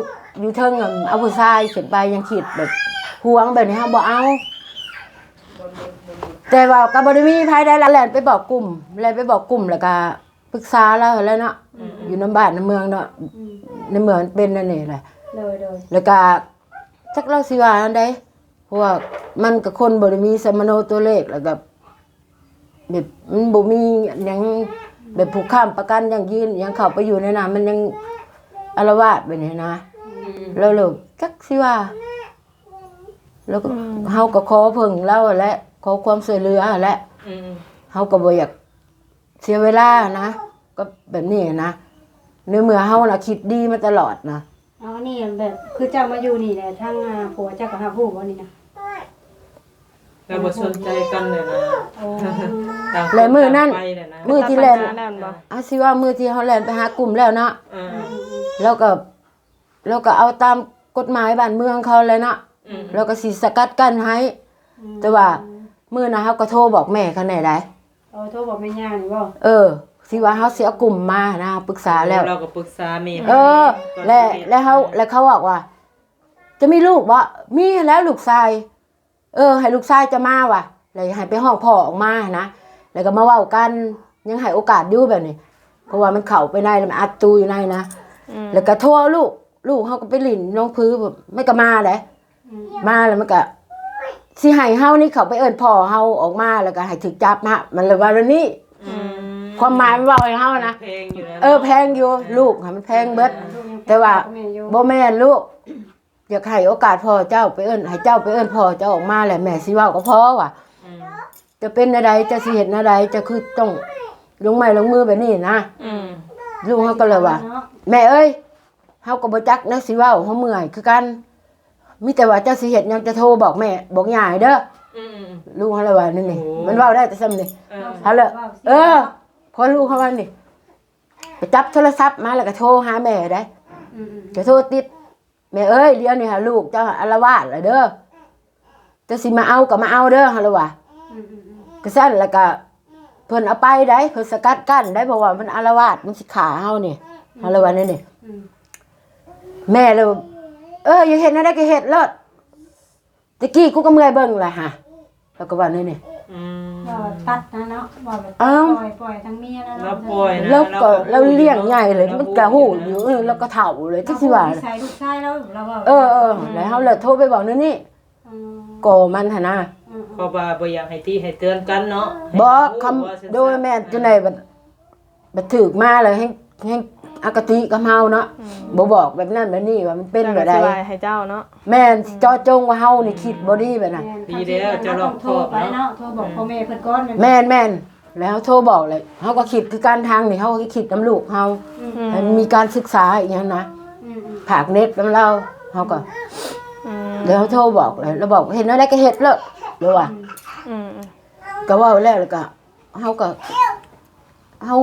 ຢູ່ເທິງ ເອົາຜູ້ຊາຍຂຶ້ນໄປ ຍັງຄິດແບບຫວງແບບນີ້ ເຮົາບໍ່ເອົາ ແຕ່ວ່າກໍບໍ່ໄດ້ມີໃຜໃດລະ ແລ່ນໄປບອກກຸ່ມ ແລ່ນໄປບອກກຸ່ມ ແລ້ວກໍປຶກສາລາວຫັ້ນແຫຼະເນາະ ອືມ ຢູ່ນຳບ້ານນຳເມືອງເນາະ ອືມ ໃນເມືອງມັນເປັນແນວນີ້ແຫຼະ ໂດຍໆ ແລ້ວກໍຈັກລາວຊິວ່າອັນໃດ ເພາະວ່າມັນກໍຄົນບໍ່ໄດ້ມີສຳມະໂນຕົວເລກ ແລ້ວກໍແບບມັນບໍ່ມີຫຍັງ ແບບຜູ້ຄ້ຳປະກັນຢັ້ງຢືນຫຍັງ ເຂົ້າໄປຢູ່ໃນນັ້ນ ມັນຍັງອາລະວາດແບບນີ້ນະ ອືມ ແລ້ວ ແລ້ວຈັກຊິວ່າ ແລ້ວກໍ ອືມ ເຮົາກໍຂໍເພິ່ງລາວຫັ້ນແຫຼະ ຂໍຄວາມຊ່ວຍເຫຼືອຫັ້ນແຫຼະ ອືມ ເຮົາກໍບໍ່ຢາກເສຍເວລານະ ກັບແບບນີ້ນະ ໃນເມື່ອເຮົານະຄິດດີມາຕະຫຼອດນະ ເອົາ ອັນນີ້ແບບຄືເຈົ້າມາຢູ່ນີ້ແຫຼະ ທາງ ອ່າ ຜົວເຈົ້າກໍຮັບຮູ້ບໍ່ນີ້ນະ? ແລ້ວບໍ່ສົນໃຈກັນແຫຼະນະ ໂອ້ ຕ່າງຄົນ ແລະມື້ນັ້ນ ຕ່າງໄປແຫຼະນະ ມື້ທີ່ແລ່ນ ຕາມບັນຫານັ້ນບໍ່? ອາ ຊິວ່າມື້ທີ່ເຮົາແລ່ນໄປຫາກຸ່ມແລ້ວເນາະ ເອີ ອືມໆໆ ແລ້ວກໍ ແລ້ວກໍເອົາຕາມກົດໝາຍບ້ານເມືອງເຂົາແຫຼະເນາະ ອືມ ແລ້ວກໍຊິສະກັດກັ້ນໃຫ້ ອືມ ແຕ່ວ່າມື້ນັ້ນເຮົາກໍໂທບອກແມ່ເຂົາແດ່ໃດ ເອີ ໂທບອກແມ່ຍ່ານີ້ບໍ່? ເອີ ທີ່ວ່າເຮົາຊິເອົາກຸ່ມມາຫັ້ນນະ ປຶກສາແລ້ວ ເຮົາກໍປຶກສາແມ່ ເອີ ແລະ ແລະເຮົາ ແລະເຂົາບອກວ່າ ຈະມີລູກບໍ່? ມີແລ້ວລູກຊາຍ ເອີ ໃຫ້ລູກຊາຍຈະມາວ່າ ແລ້ວໃຫ້ໄປຮ້ອງພໍ່ອອກມາຫັ້ນນະ ແລ້ວກໍມາເວົ້າກັນ ຍັງໃຫ້ໂອກາດຢູ່ແບບນີ້ ເພາະວ່າມັນເຂົ້າໄປໃນ ແລ້ວມັນອັດຕູຢູ່ໃນນະ ອືມ ແລ້ວກໍໂທເອົາລູກ ລູກເຮົາກໍໄປຫຼິ້ນນ້ອງຜື ມັນກໍມາເດ້ ອືມ ມາແລ້ວມັນກໍຊິໃຫ້ເຮົານີ້ເຂົ້າໄປເອີ້ນພໍ່ເຮົາອອກມາ ແລ້ວກໍໃຫ້ຖືກຈັບນະ ມັນເລີຍວ່າແນວນີ້ ອືມ ຄວາມໝາຍມັນເວົ້າໃຫ້ເຮົານະ ແພງຢູ່ແລ້ວ ເອີ ເນາະ ແພງຢູ່ ເອີ ລູກຫັ້ນມັນແພງເບິດ ແຕ່ວ່າ ແມ່ນຢູ່ ບໍ່ແມ່ນລູກ ຢາກໃຫ້ໂອກາດພໍ່ເຈົ້າໄປເອີ້ນ ໃຫ້ເຈົ້າໄປເອີ້ນພໍ່ເຈົ້າອອກມາ ແລ້ວແມ່ຊິເວົ້າກັບພໍ່ວ່າ ອືມ ເຈົ້າເປັນແນວໃດ ເຈົ້າຊິເຮັດແນວໃດ ເຈົ້າຄືຕ້ອງລົງໄມ້ລົງມືແບບນີ້ນະ ອືມ ລູກເຮົາກໍເລີຍວ່າ ເນາະ ແມ່ເອີຍ ເຮົາກໍບໍ່ຈັກແນວຊິເວົ້າ ເຮົາເມື່ອຍຄືກັນ ມີແຕ່ວ່າເຈົ້າຊິເຮັດຫຍັງ ເຈົ້າໂທບອກແມ່ ບອກຍ່າໃຫ້ເດີ ອືມໆໆ ລູກເຮົາລະວ່າແນວນີ້ ໂອ້ ມັນເວົ້າໄດ້ແຕ່ສ່ຳນີ້ ເອີ ເຮົາລະ ເອີ ພໍລູກເຮົາວ່ານີ້ ໄປຈັບໂທລະສັບມາ ແລ້ວກໍໂທຫາແມ່ໄດ໋ ອືມໆໆ ກໍໂທຕິດ ແມ່ເອີຍ ດຽວນີ້ຫາລູກເຈົ້າອາລະວາດລະເດີ ເຈົ້າຊິມາເອົາກໍມາເອົາເດີ ເຮົາລະວ່າ ອືມໆໆ ກໍຊັ້ນລະກະເພິ່ນເອົາໄປໄດ໋ ເພິ່ນສະກັດກັ້ນໄດ໋ ເພາະວ່າມັນອາລະວາດ ມັນຊິຂ້າເຮົານີ້ ອືມ ເຮົາລະວ່າແນວນີ້ ອືມ ແມ່ລະ ເອີ ຢາກເຮັດແນວໃດກໍເຮັດໂລດ ແຕ່ກີ້ກູກໍເມື່ອຍເບິ່ງລະຫາ ລາວກໍວ່າແນວນີ້ ອືມ ເວົ້າແບບຕັດນະເນາະ ເວົ້າແບບ ເອົ້າ ປ່ອຍ ປ່ອຍທາງເມຍລະເນາະ ລາວປ່ອຍນະ ລາວກໍ ລາວກໍຮູ້ ລາວລ້ຽງໃຫຍ່ເລີຍ ລາວກໍ ມັນກໍຮູ້ຢູ່ ເອີ ລາວກໍເຖົ້າເລີຍ ຈັກຊິວ່າ ນິໄສລູກຊາຍລາວ ລາວເວົ້າ ເອີ ເອີ ອືມ ແລ້ວເຮົາລະໂທໄປບອກແນວນີ້ ອືມ ກໍມັນຫັ້ນນະ ອືມໆ ເພາະວ່າບໍ່ຢາກໃຫ້ຕິໃຫ້ເຕືອນກັນເນາະ ບອກຄຳ ໃຫ້ຮູ້ວ່າຊັ້ນ ໂດຍ ແມ່ນ ອືມ ຈັ່ງໃດບັດ ບັດຖືກມາແລ້ວແຮ່ງ ແຮ່ງອະຄະຕິກັບເຮົາເນາະ ອືມ ບໍ່ບອກແບບນັ້ນແບບນີ້ວ່າມັນເປັນແບບໃດ ເຈົ້າກໍຊິວ່າໃຫ້ເຈົ້າເນາະ ແມ່ນ ອືມ ເຈາະຈົງວ່າເຮົານີ້ຄິດບໍ່ດີແບບນັ້ນ ດີແລ້ວເຈົ້າລອບຄອບເນາະ ໂທບອກພໍ່ແມ່ເພິ່ນກ່ອນ ແມ່ນ ແມ່ນ ແມ່ນ ແລ້ວໂທບອກແລ້ວ ເຮົາກໍຄິດຄືກັນທາງນີ້ ເຮົາກໍຄິດນຳລູກເຮົາ ອືມ ໃຫ້ມີການສຶກສາອີ່ຫຍັງນະ ອືມໆ ຝາກເນັດນຳລາວ ເຮົາກໍ ອືມ ແລ້ວເຮົາໂທບອກແລ້ວ ລາວບອກເຮັດແນວໃດກໍເຮັດໂລດ ລາວວ່າ ອືມ ອືມ ກໍເວົ້າແລ້ວ ແລ້ວກໍ ເຮົາກໍ ເຮົາ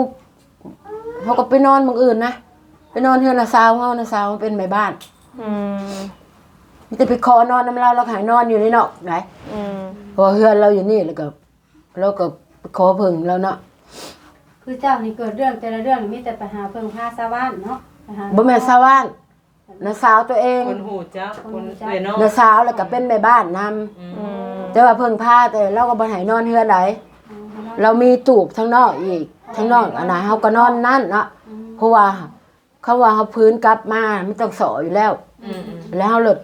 ເຮົາກໍໄປນອນໝ່ອງອື່ນນະ ໄປນອນເຮືອນນ້າສາວເຮົາ ນ້າສາວເປັນແມ່ບ້ານ ອືມ ມີແຕ່ໄປຂໍນອນນຳລາວ ລາວກໍໃຫ້ນອນຢູ່ໃນນອກໄດ໋ ອືມ ເພາະວ່າເຮືອນລາວຢູ່ນີ້ ແລ້ວກໍ ລາວກໍໄປຂໍເພິ່ງລາວເນາະ ຄືເຈົ້ານີ້ເກີດເລື່ອງແຕ່ລະເລື່ອງນີ້ມີແຕ່ໄປຫາເພິ່ງພາຊາວບ້ານເນາະ ໄປຫາ ບໍ່ແມ່ນຊາວບ້ານ ນ້າສາວຕົວເອງ ຄົນຮູ້ຈັກ ຄົນຮູ້ຈັກ ເອື້ອຍນ້ອງ ນ້າສາວ ແລ້ວກໍເປັນແມ່ບ້ານນຳ ອືມ ອືມ ແຕ່ວ່າເພິ່ງພາ ແຕ່ລາວກໍບໍ່ໃຫ້ນອນເຮືອນໃດ ອືມ ລາວມີຕູບທາງນອກອີກ ທາງນອກ ອັນນັ້ນ ເຮົາກໍນອນນັ້ນເນາະ ອືມ ເພາະວ່າ ຄຳວ່າເຮົາຟື້ນກັບມາ ມັນຕ້ອງສໍ້ຢູ່ແລ້ວ ອືມ ແລ້ວເຮົາເລີດ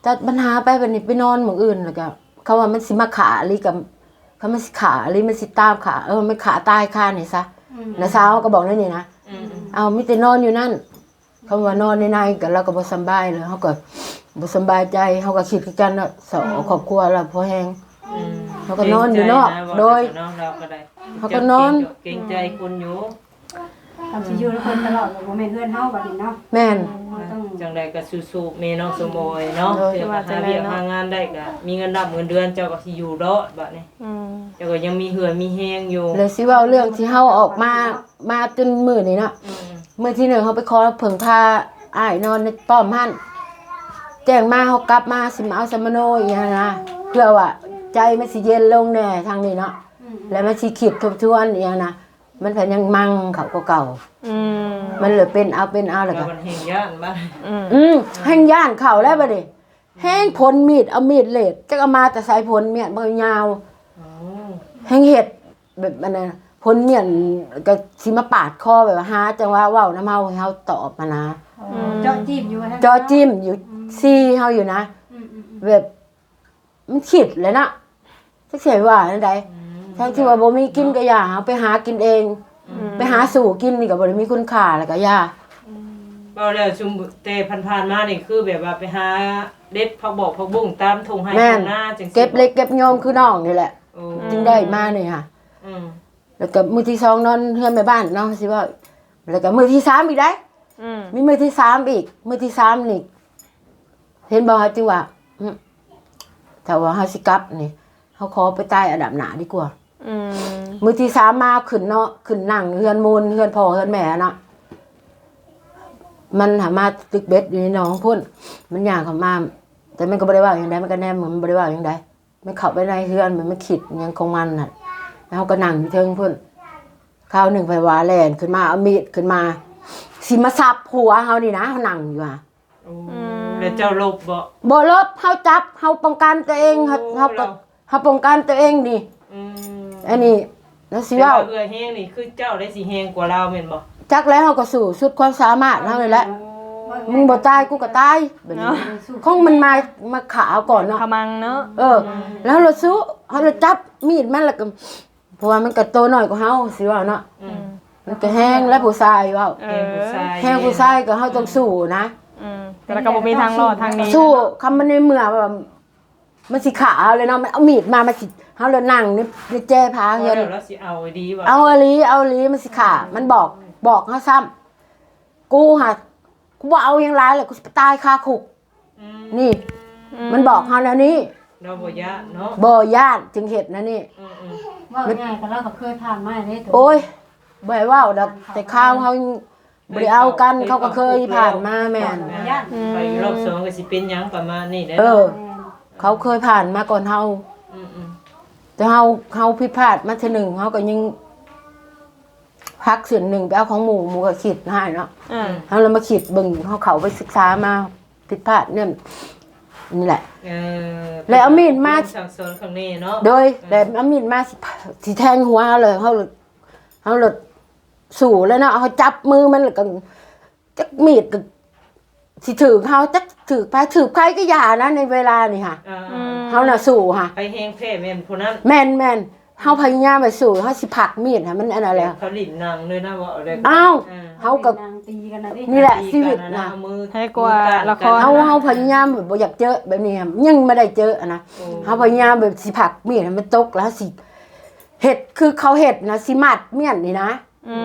ຕັດບັນຫາໄປ ບັດນີ້ໄປນອນໝ່ອງອື່ນ ແລ້ວກໍ ຄຳວ່າມັນຊິມາຂ້າອີ່ຫຼີກໍ ຄັນມັນຊິຂ້າອີ່ຫຼີ ມັນຊິຕາມຂ້າ ເອີ ມັນຂ້າຕາຍຄານີ້ຊະ ອືມ ນ້າສາວກໍບອກແນວນີ້ນະ ອືມ ເອົາ ມີແຕ່ນອນຢູ່ນັ້ນ ຄຳວ່ານອນໃນໃນກໍ ລາວກໍບໍ່ສຳບາຍ ແລ້ວເຮົາກໍບໍ່ສຳບາຍໃຈ ເຮົາກໍຄິດຄືກັນເນາະ ສອງ ອືມ ຄອບຄົວລາວພໍແຮງ ອືມ ເຮົາກໍນອນຢູ່ນອກ ເກງໃຈນະ ໂດຍ ເວົ້ານຳເຮົາກໍໄດ້ ເຮົາກໍນອນ ເກງໃຈຄົນຢູ່ ເຮົາຊິຢູ່ນຳເພິ່ນຕະຫຼອດ ກໍບໍ່ແມ່ນເຮືອນເຮົາບັດນີ້ເນາະ ແມ່ນ ເຮົາຕ້ອງ ຈັ່ງໃດກໍສູ້ໆ ແມ່ນ້ອງສົມໂອຍເນາະ ໂດຍ ເພື່ອວ່າຫາວຽກຫາງານໄດ້ກໍມີເງິນນັບເງິນເດືອນ ເຈົ້າກໍຊິຢູ່ລອດບັດນີ້ ອືມ ເຈົ້າກໍຍັງມີເຫື່ອມີແຮງຢູ່ ແລ້ວຊິເວົ້າເລື່ອງທີ່ເຮົາອອກມາ ມາຈົນມື້ນີ້ເນາະ ອືມ ມື້ທີໜຶ່ງເຮົາໄປຂໍເພິ່ງພາອ້າຍນອນໃນປ້ອມຫັ້ນ ແຈ້ງມາເຮົາກັບມາຊິມາເອົາສຳມະໂນອີ່ຫຍັງນະ ເພື່ອວ່າໃຈມັນຊິເຢັນລົງແດ່ທາງນີ້ເນາະ ອືມ ແລ້ວມັນຊິຄິດທົບທວນອີ່ຫຍັງນະ ມັນພັດຍັງມັ່ງເຂົ້າກວ່າເກົ່າ ອືມ ມັນເລີຍເປັນເອົາ ເປັນເອົາ ແລ້ວກໍ ແລ້ວມັນແຮ່ງຢ້ານບາດ ອືມ ອືມ ແຮ່ງຢ້ານເຂົ້າແລ້ວບັດນີ້ ແຮ່ງພົນມີດ ເອົາມີດເລດ ຈັກເອົາມາແຕ່ໃສ ພົນມຽນມັນຍາວ ໂອ້ ແຮ່ງເຮັດແບບອັນນັ້ນ ພົນມຽນກໍຊິມາປາດຄໍ ແບບວ່າຫາຈັງຫວະເວົ້ານຳເຮົາ ໃຫ້ເຮົາຕອບຫັ້ນນະ ອໍ ອືມ ເຈາະຈີ້ມຢູ່ວ່າຊັ້ນ ເຈາະຈີ້ມຢູ່ ອືມ ຊີ້ເຮົາຢູ່ນະ ອືມໆໆ ແບບ ມັນຄິດແຫຼະເນາະ ຈັກຊິໃຫ້ວ່າແນວໃດ ອືມ ທັງທີ່ວ່າບໍ່ມີກິນກໍຢ່າ ເຮົາໄປຫາກິນເອງ ອືມ ໄປຫາສູ້ກິນນີ້ກໍບໍ່ໄດ້ມີຄຸນຄ່າ ແລ້ວກໍຢ່າ ອືມ ເວົ້າແລ້ວຊຸມແຕ່ຜ່ານໆມານີ້ ຄືແບບວ່າໄປຫາເດັດຜັກບອກຜັກບຸ້ງຕາມທົ່ງໄຮ່ ແມ່ນ ທົ່ງນາຈັ່ງຊີ້ ເກັບເລັກເກັບໂຍມຄືນ້ອງນີ້ແຫຼະ ໂອ້ ຈຶ່ງໄດ້ມານີ້ຫະ ອືມ ແລ້ວກໍມື້ທີສອງນອນເຮືອນແມ່ບ້ານເນາະ ຊິເວົ້າ ແລ້ວກໍມື້ທີສາມອີກໄດ໋ ອືມ ມີມື້ທີສາມອີກ ມື້ທີສາມນີ້ ເຫັນບໍ່ ເຮົາຈຶ່ງວ່າ ອືມ ຖ້າວ່າເຮົາຊິກັບນີ້ ເຮົາຂໍໄປຕາຍອັນດັບໜ້າດີກວ່າ ອືມ ມື້ທີສາມມາຂຶ້ນເນາະ ຂຶ້ນນັ່ງເຮືອນມູນ ເຮືອນພໍ່ເຮືອນແມ່ເນາະ ມັນຫາມາຕຶກເບັດຢູ່ໃນໜອງພຸ້ນ ມັນຍ່າງເຂົ້າມາ ແຕ່ມັນກໍບໍ່ໄດ້ເວົ້າຫຍັງໃດ ມັນກໍແນມ ມັນບໍ່ໄດ້ເວົ້າຫຍັງໃດ ມັນເຂົ້າໄປໃນເຮືອນ ມັນ ມັນຄິດຫຍັງຂອງມັນຫັ້ນ ແລ້ວເຮົາກໍນັ່ງຢູ່ເທິງພຸ້ນ ຄາວໜຶ່ງເພິ່ນວ່າແລ່ນຂຶ້ນມາ ເອົາມີດຂຶ້ນມາ ຊິມາສັບຫົວເຮົານີ້ນະ ເຮົານັ່ງຢູ່ຫະ ໂອ້ ອືມ ແລ້ວເຈົ້າຫຼົບບໍ່? ບໍ່ຫຼົບ ເຮົາຈັບ ເຮົາປ້ອງກັນຕົວເອງ ໂອ້ ເຮົາ ເຮົາກໍ ເຮົາປ້ອງກັນຕົວເອງນີ້ ອືມ ອັນນີ້ລາວຊິເວົ້າ ແຕ່ວ່າເຫື່ອແຮງນີ້ຄືເຈົ້າໄດ້ຊິແຮງກວ່າລາວແມ່ນບໍ່? ຈັກແລ້ວ ເຮົາກໍສູ້ສຸດຄວາມສາມາດເຮົານີ້ແຫຼະ ໂອ້ ມຶງບໍ່ຕາຍກູກໍຕາຍ ແບບນີ້ ເນາະ ຄງມັນມາ ມາຂ້າເຮົາກ່ອນເນາະ ຂະມັງເນາະ ເອີ ອືມ ແລ້ວເຮົາລະສູ້ ເຮົາລະຈັບມີດມັນ ແລ້ວກໍ ພາະວ່າມັນກໍໂຕນ້ອຍກວ່າເຮົາ ຊິເວົ້າເນາະ ອືມ ມັນກໍແຮງແຫຼະຜູ້ຊາຍເວົ້າ ເອີ ແຮງຜູ້ຊາຍ ແຮງຜູ້ຊາຍກໍເຮົາຕ້ອງສູ້ນະ ອືມ ແຕ່ລະກໍບໍ່ມີທາງລອດທາງໜີ ສູ້ ຄຳມັນໃນເມື່ອວ່າ ມັນຊິຂ້າເຮົາເລີຍເນາະ ມັນເອົາມີດມາ ມັນຊິ ເຮົາລະນັ່ງໃນ ໃນແຈຜາເຮືອນ ເອົາແລ້ວລະຊິເອົາອີ່ຫຼີວ່າ ເອົາອີ່ຫຼີ ເອົາອີ່ຫຼີ ມັນຊິຂ້າ ມັນບອກ ບອກເຮົາຊ້ຳ ກູຫາ ກູບໍ່ເອົາຫຍັງຫຼາຍແລ້ວ ກູຊິໄປຕາຍຄາຄຸກ ອືມ ນີ້ ອືມ ມັນບອກເຮົາແນວນີ້ ລາວບໍ່ຢ້ານເນາະ ບໍ່ຢ້ານຈຶ່ງເຮັດແນວນີ້ ອືມໆ ເວົ້າງ່າຍກໍລາວກໍເຄີຍຜ່ານມາເດ້ ໂອ້ຍ ບໍ່ໃຫ້ເວົ້າດອກ ແຕ່ຄາວເຮົາ ບໍ່ໄດ້ເອົາກັນ ເຂົາກໍເຄີຍຜ່ານມາ ແມ່ນ ໄປຢູ່ລອບສອງກໍຊິເປັນຫຍັງປະມານນີ້ແຫຼະ ເອີ ເຂົາເຄີຍຜ່ານມາກ່ອນເຮົາ ອືມໆ ແຕ່ເຮົາ ເຮົາຜິດພາດມາເທື່ອໜຶ່ງ ເຮົາກໍຍັງພັກເສັ້ນໜຶ່ງໄປເອົາຂອງໝູ່ ໝູ່ກໍຄິດຮ້າຍເນາະ ເອີ ເຮົາລະມາຄິດເບິ່ງ ເຮົາເຂົ້າໄປສຶກສາມາ ຜິດພາດນັ້ນ ນີ້ແຫຼະ ເອີ ແລ້ວເອົາມີດມາສັ່ງສອນຂ້າງແນ່ເນາະ ໂດຍ ເອີ ແລ້ວເອົາມີດມາ ຊິ ຊິແທງຫົວເຮົາເລີຍ ເຮົາ ເຮົາລະສູ້ແລ້ວເນາະ ເຮົາຈັບມືມັນແລ້ວກໍ ຈັກມີດກໍຊິຖືກເຮົາ ຈັກຖືກໃຜ ຖືກໃຜກໍຢ່ານະ ໃນເວລານີ້ຫະ ອ່າ ອືມ ເຮົານະສູ້ຫະ ໃຜແຮງແພ້ແມ່ນຜູ້ນັ້ນ ແມ່ນໆ ເຮົາພະຍາຍາມໄປສູ້ ເຮົາຊິພັກມີດໃຫ້ມັນອັນນັ້ນແຫຼະ ເຂົາຫຼິ້ນໜັງເລີຍນະ ເວົ້າເລີຍ ອ້າວ ເອີ ເຮົາກໍ ນີ້ແຫຼະຊີວິດນະ ໃຫ້ກວ່າລະຄອນ ເຮົາ ເຮົາພະຍາຍາມແບບບໍ່ຢາກເຈີແບບນີ້ ຍັງບໍ່ໄດ້ເຈີຫັ້ນນະ ໂອ້ ເຮົາພະຍາຍາມແບບຊິພັກມີດໃຫ້ມັນຕົກ ແລ້ວເຮົາຊິເຮັດຄືເຂົາເຮັດນະ ຊິມັດມ້ຽນນີ້ນະ ອື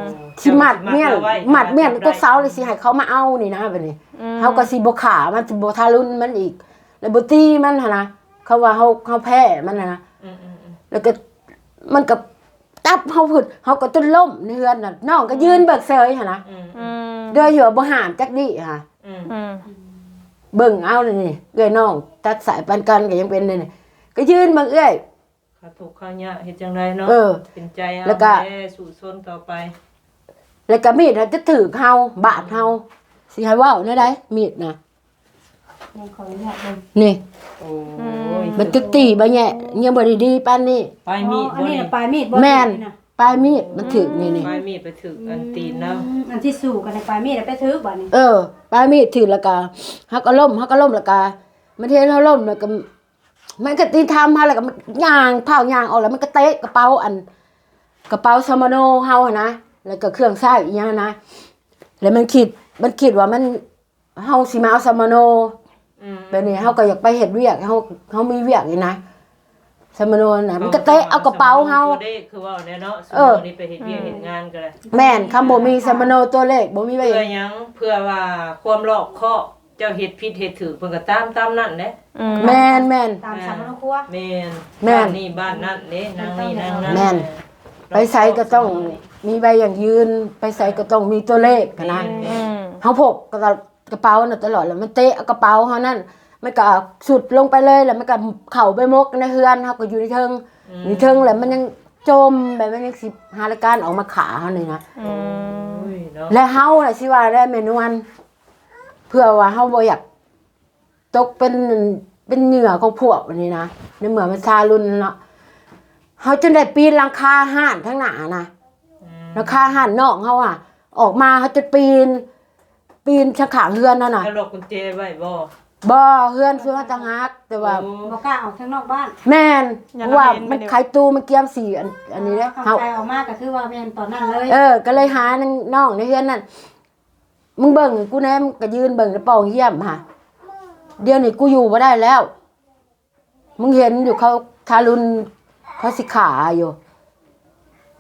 ມ ຊິມັດມ້ຽນ ມັດມ້ຽນກົກເສົາ ແລ້ວຊິໃຫ້ເຂົາມາເອົານີ້ນະ ແບບນີ້ ອືມ ເຮົາກໍຊິບໍ່ຂ້າມັນ ຊິບໍ່ທາລຸນມັນອີກ ແລ້ວບໍ່ຕີມັນຫັ້ນນະ ເຂົາວ່າເຮົາ ເຮົາແພ້ມັນຫັ້ນນະ ອືມໆໆ ແລ້ວກໍ ມັນກໍຈັບເຮົາພຸ້ນ ເຮົາກໍຈົນລົ້ມໃນເຮືອນນະ ນ້ອງກໍຢືນເບິ່ງເຊີຍຫັ້ນນະ ອືມ ອືມ ໂດຍທີ່ວ່າບໍ່ຫ້າມຈັກດີ້ຫະ ອືມ ອືມ ເບິ່ງເອົານີ້ ເອື້ອຍນ້ອງຕັດສາຍປານກັນກໍຍັງເປັນນີ້ ກໍຢືນເບິ່ງເອື້ອຍ ເຂົາທຸກເຂົາຍາກເຮັດຈັ່ງໃດເນາະ ເອີ ເປັນໃຈເຮົາ ແລ້ວກໍ ແຫຼະ ສູ້ຊົນຕໍ່ໄປ ແລ້ວກໍມີດຫັ້ນຈະຖືກເຮົາ ບາດເຮົາ ຊິໃຫ້ເວົ້າແນວໃດ ມີດນະ ຍັງຂໍອະນຸຍາດເບິ່ງ ນີ້ ໂອ້ຍ ມັນຈະຕີບາດແຍະ ຍັງບໍ່ໄດ້ດີປານນີ້ ປາຍມີດ ອໍ ອັນນີ້ນະ ບໍ່ນີ້ ປາຍມີດບໍ່ ແມ່ນ ນີ້ນະ ປາຍມີດມັນຖືກນີ້ ນີ້ ປາຍມີດໄປຖືກອັນຕີນລາວ ອືມ ອັນທີ່ສູ້ກັນນະ ປາຍມີດໄປຖືກບາດນີ້ ເອີ ປາຍມີດຖືກ ແລ້ວກໍເຮົາກໍລົ້ມ ເຮົາກໍລົ້ມ ແລ້ວກໍມັນເຫັນເຮົາລົ້ມ ແລ້ວກໍ ມັນກໍຕິດຕາມເຮົາ ແລ້ວກໍມັນຍ່າງ ພ້າວຍ່າງອອກ ແລ້ວມັນກໍເຕະກະເປົາ ອັນ ກະເປົາສຳມະໂນເຮົາຫັ້ນນະ ແລ້ວກໍເຄື່ອງໃຊ້ອີ່ຫຍັງຫັ້ນນະ ແລ້ວມັນຄິດ ມັນຄິດວ່າມັນ ເຮົາຊິມາເອົາສຳມະໂນ ອືມ ແບບນີ້ ເຮົາກໍຢາກໄປເຮັດວຽກ ເຮົາ ເຮົາມີວຽກນີ້ນະ ສຳມະໂນນະ ມັນກໍເຕະເອົາກະເປົາເຮົາ ຕົວເລກຄືເວົ້າແຫຼະເນາະ ເອີ ສຳມະໂນນີ້ໄປເຮັດວຽກ ອືມ ເຮັດງານກໍໄດ້ ແມ່ນ ຄຳບໍ່ມີສຳມະໂນ ຕົວເລກບໍ່ມີໄວ້ ເພື່ອຫຍັງ ເພື່ອວ່າຄວາມລອບຄອບ ເຈົ້າເຮັດຜິດເຮັດຖືກ ເພິ່ນກໍຕາມ ຕາມນັ້ນແຫຼະ ອືມ ແມ່ນໆ ຕາມສຳມະໂນຄົວ ແມ່ນ ແມ່ນ ບ້ານນີ້ບ້ານນັ້ນເດ້ ນາງນີ້ນາງນັ້ນ ແມ່ນ ໄປໃສກໍຕ້ອງມີໃບຢັ້ງຢືນ ໄປໃສກໍຕ້ອງມີຕົວເລກຫັ້ນນະ ອືມ ເຮົາພົກກະ ກະເປົານະຕະຫຼອດ ແລ້ວມັນເຕະເອົາກະເປົາເຮົານັ້ນ ມັນກໍຊຸດລົງໄປເລີຍ ແລ້ວມັນກໍເຂົ້າໄປໝົກໃນເຮືອນ ເຮົາກໍຢູ່ໃນເທິງ ອືມ ຢູ່ເທິງ ແລ້ວມັນຍັງຈົ່ມ ແບບມັນຍັງຊິຫາລາຍການອອກມາຂ້າເຮົານີ້ນະ ອືມ ໂອ້ຍເນາະ ແລະເຮົາລະຊິວ່າແດ່ແມ່ນວນ ເພື່ອວ່າເຮົາບໍ່ຢາກ ຕົກເປັນ ເປັນເຫຍື່ອຂອງພວກອັນນີ້ນະ ໃນເມື່ອມັນຊາລຸນເນາະ ເຮົາຈຶ່ງໄດ້ປີນຫຼັງຄາຮ້ານທາງໜ້ານະ ອືມ ຫຼັງຄາຮ້ານນ້ອງເຮົາອະ ອອກມາເຮົາຈະປີນ ປີນທາງຂ້າງເຮືອນຫັ້ນນະ ແລ້ວລັອກກຸນແຈໄວ້ບໍ່? ບໍ່ ເຮືອນເພິ່ນວ່າຕ່າງຫາກ ແຕ່ວ່າ ໂອ້ ບໍ່ກ້າອອກທາງນອກບ້ານ ແມ່ນ ຢ້ານ ເພາະວ່າ ລາວເຫັນ ມັນໄຂຕູມັນກຽມສີ ອັນ ອັນນີ້ເດ້ ເຮົາ ເຮົາໄຂອອກມາກໍຄືວ່າແມ່ນຕອນນັ້ນເລີຍ ເອີ ກໍເລີຍຫານາງນ້ອງໃນເຮືອນນັ້ນ ມຶງເບິ່ງໃຫ້ກູແດ່ ມຶງກໍຢືນເບິ່ງໃນປ່ອງຢ້ຽມຫາ ດຽວນີ້ກູຢູ່ບໍ່ໄດ້ແລ້ວ ມຶງເຫັນຢູ່ເຂົາທາລຸນ ເຂົາຊິຂ້າຢູ່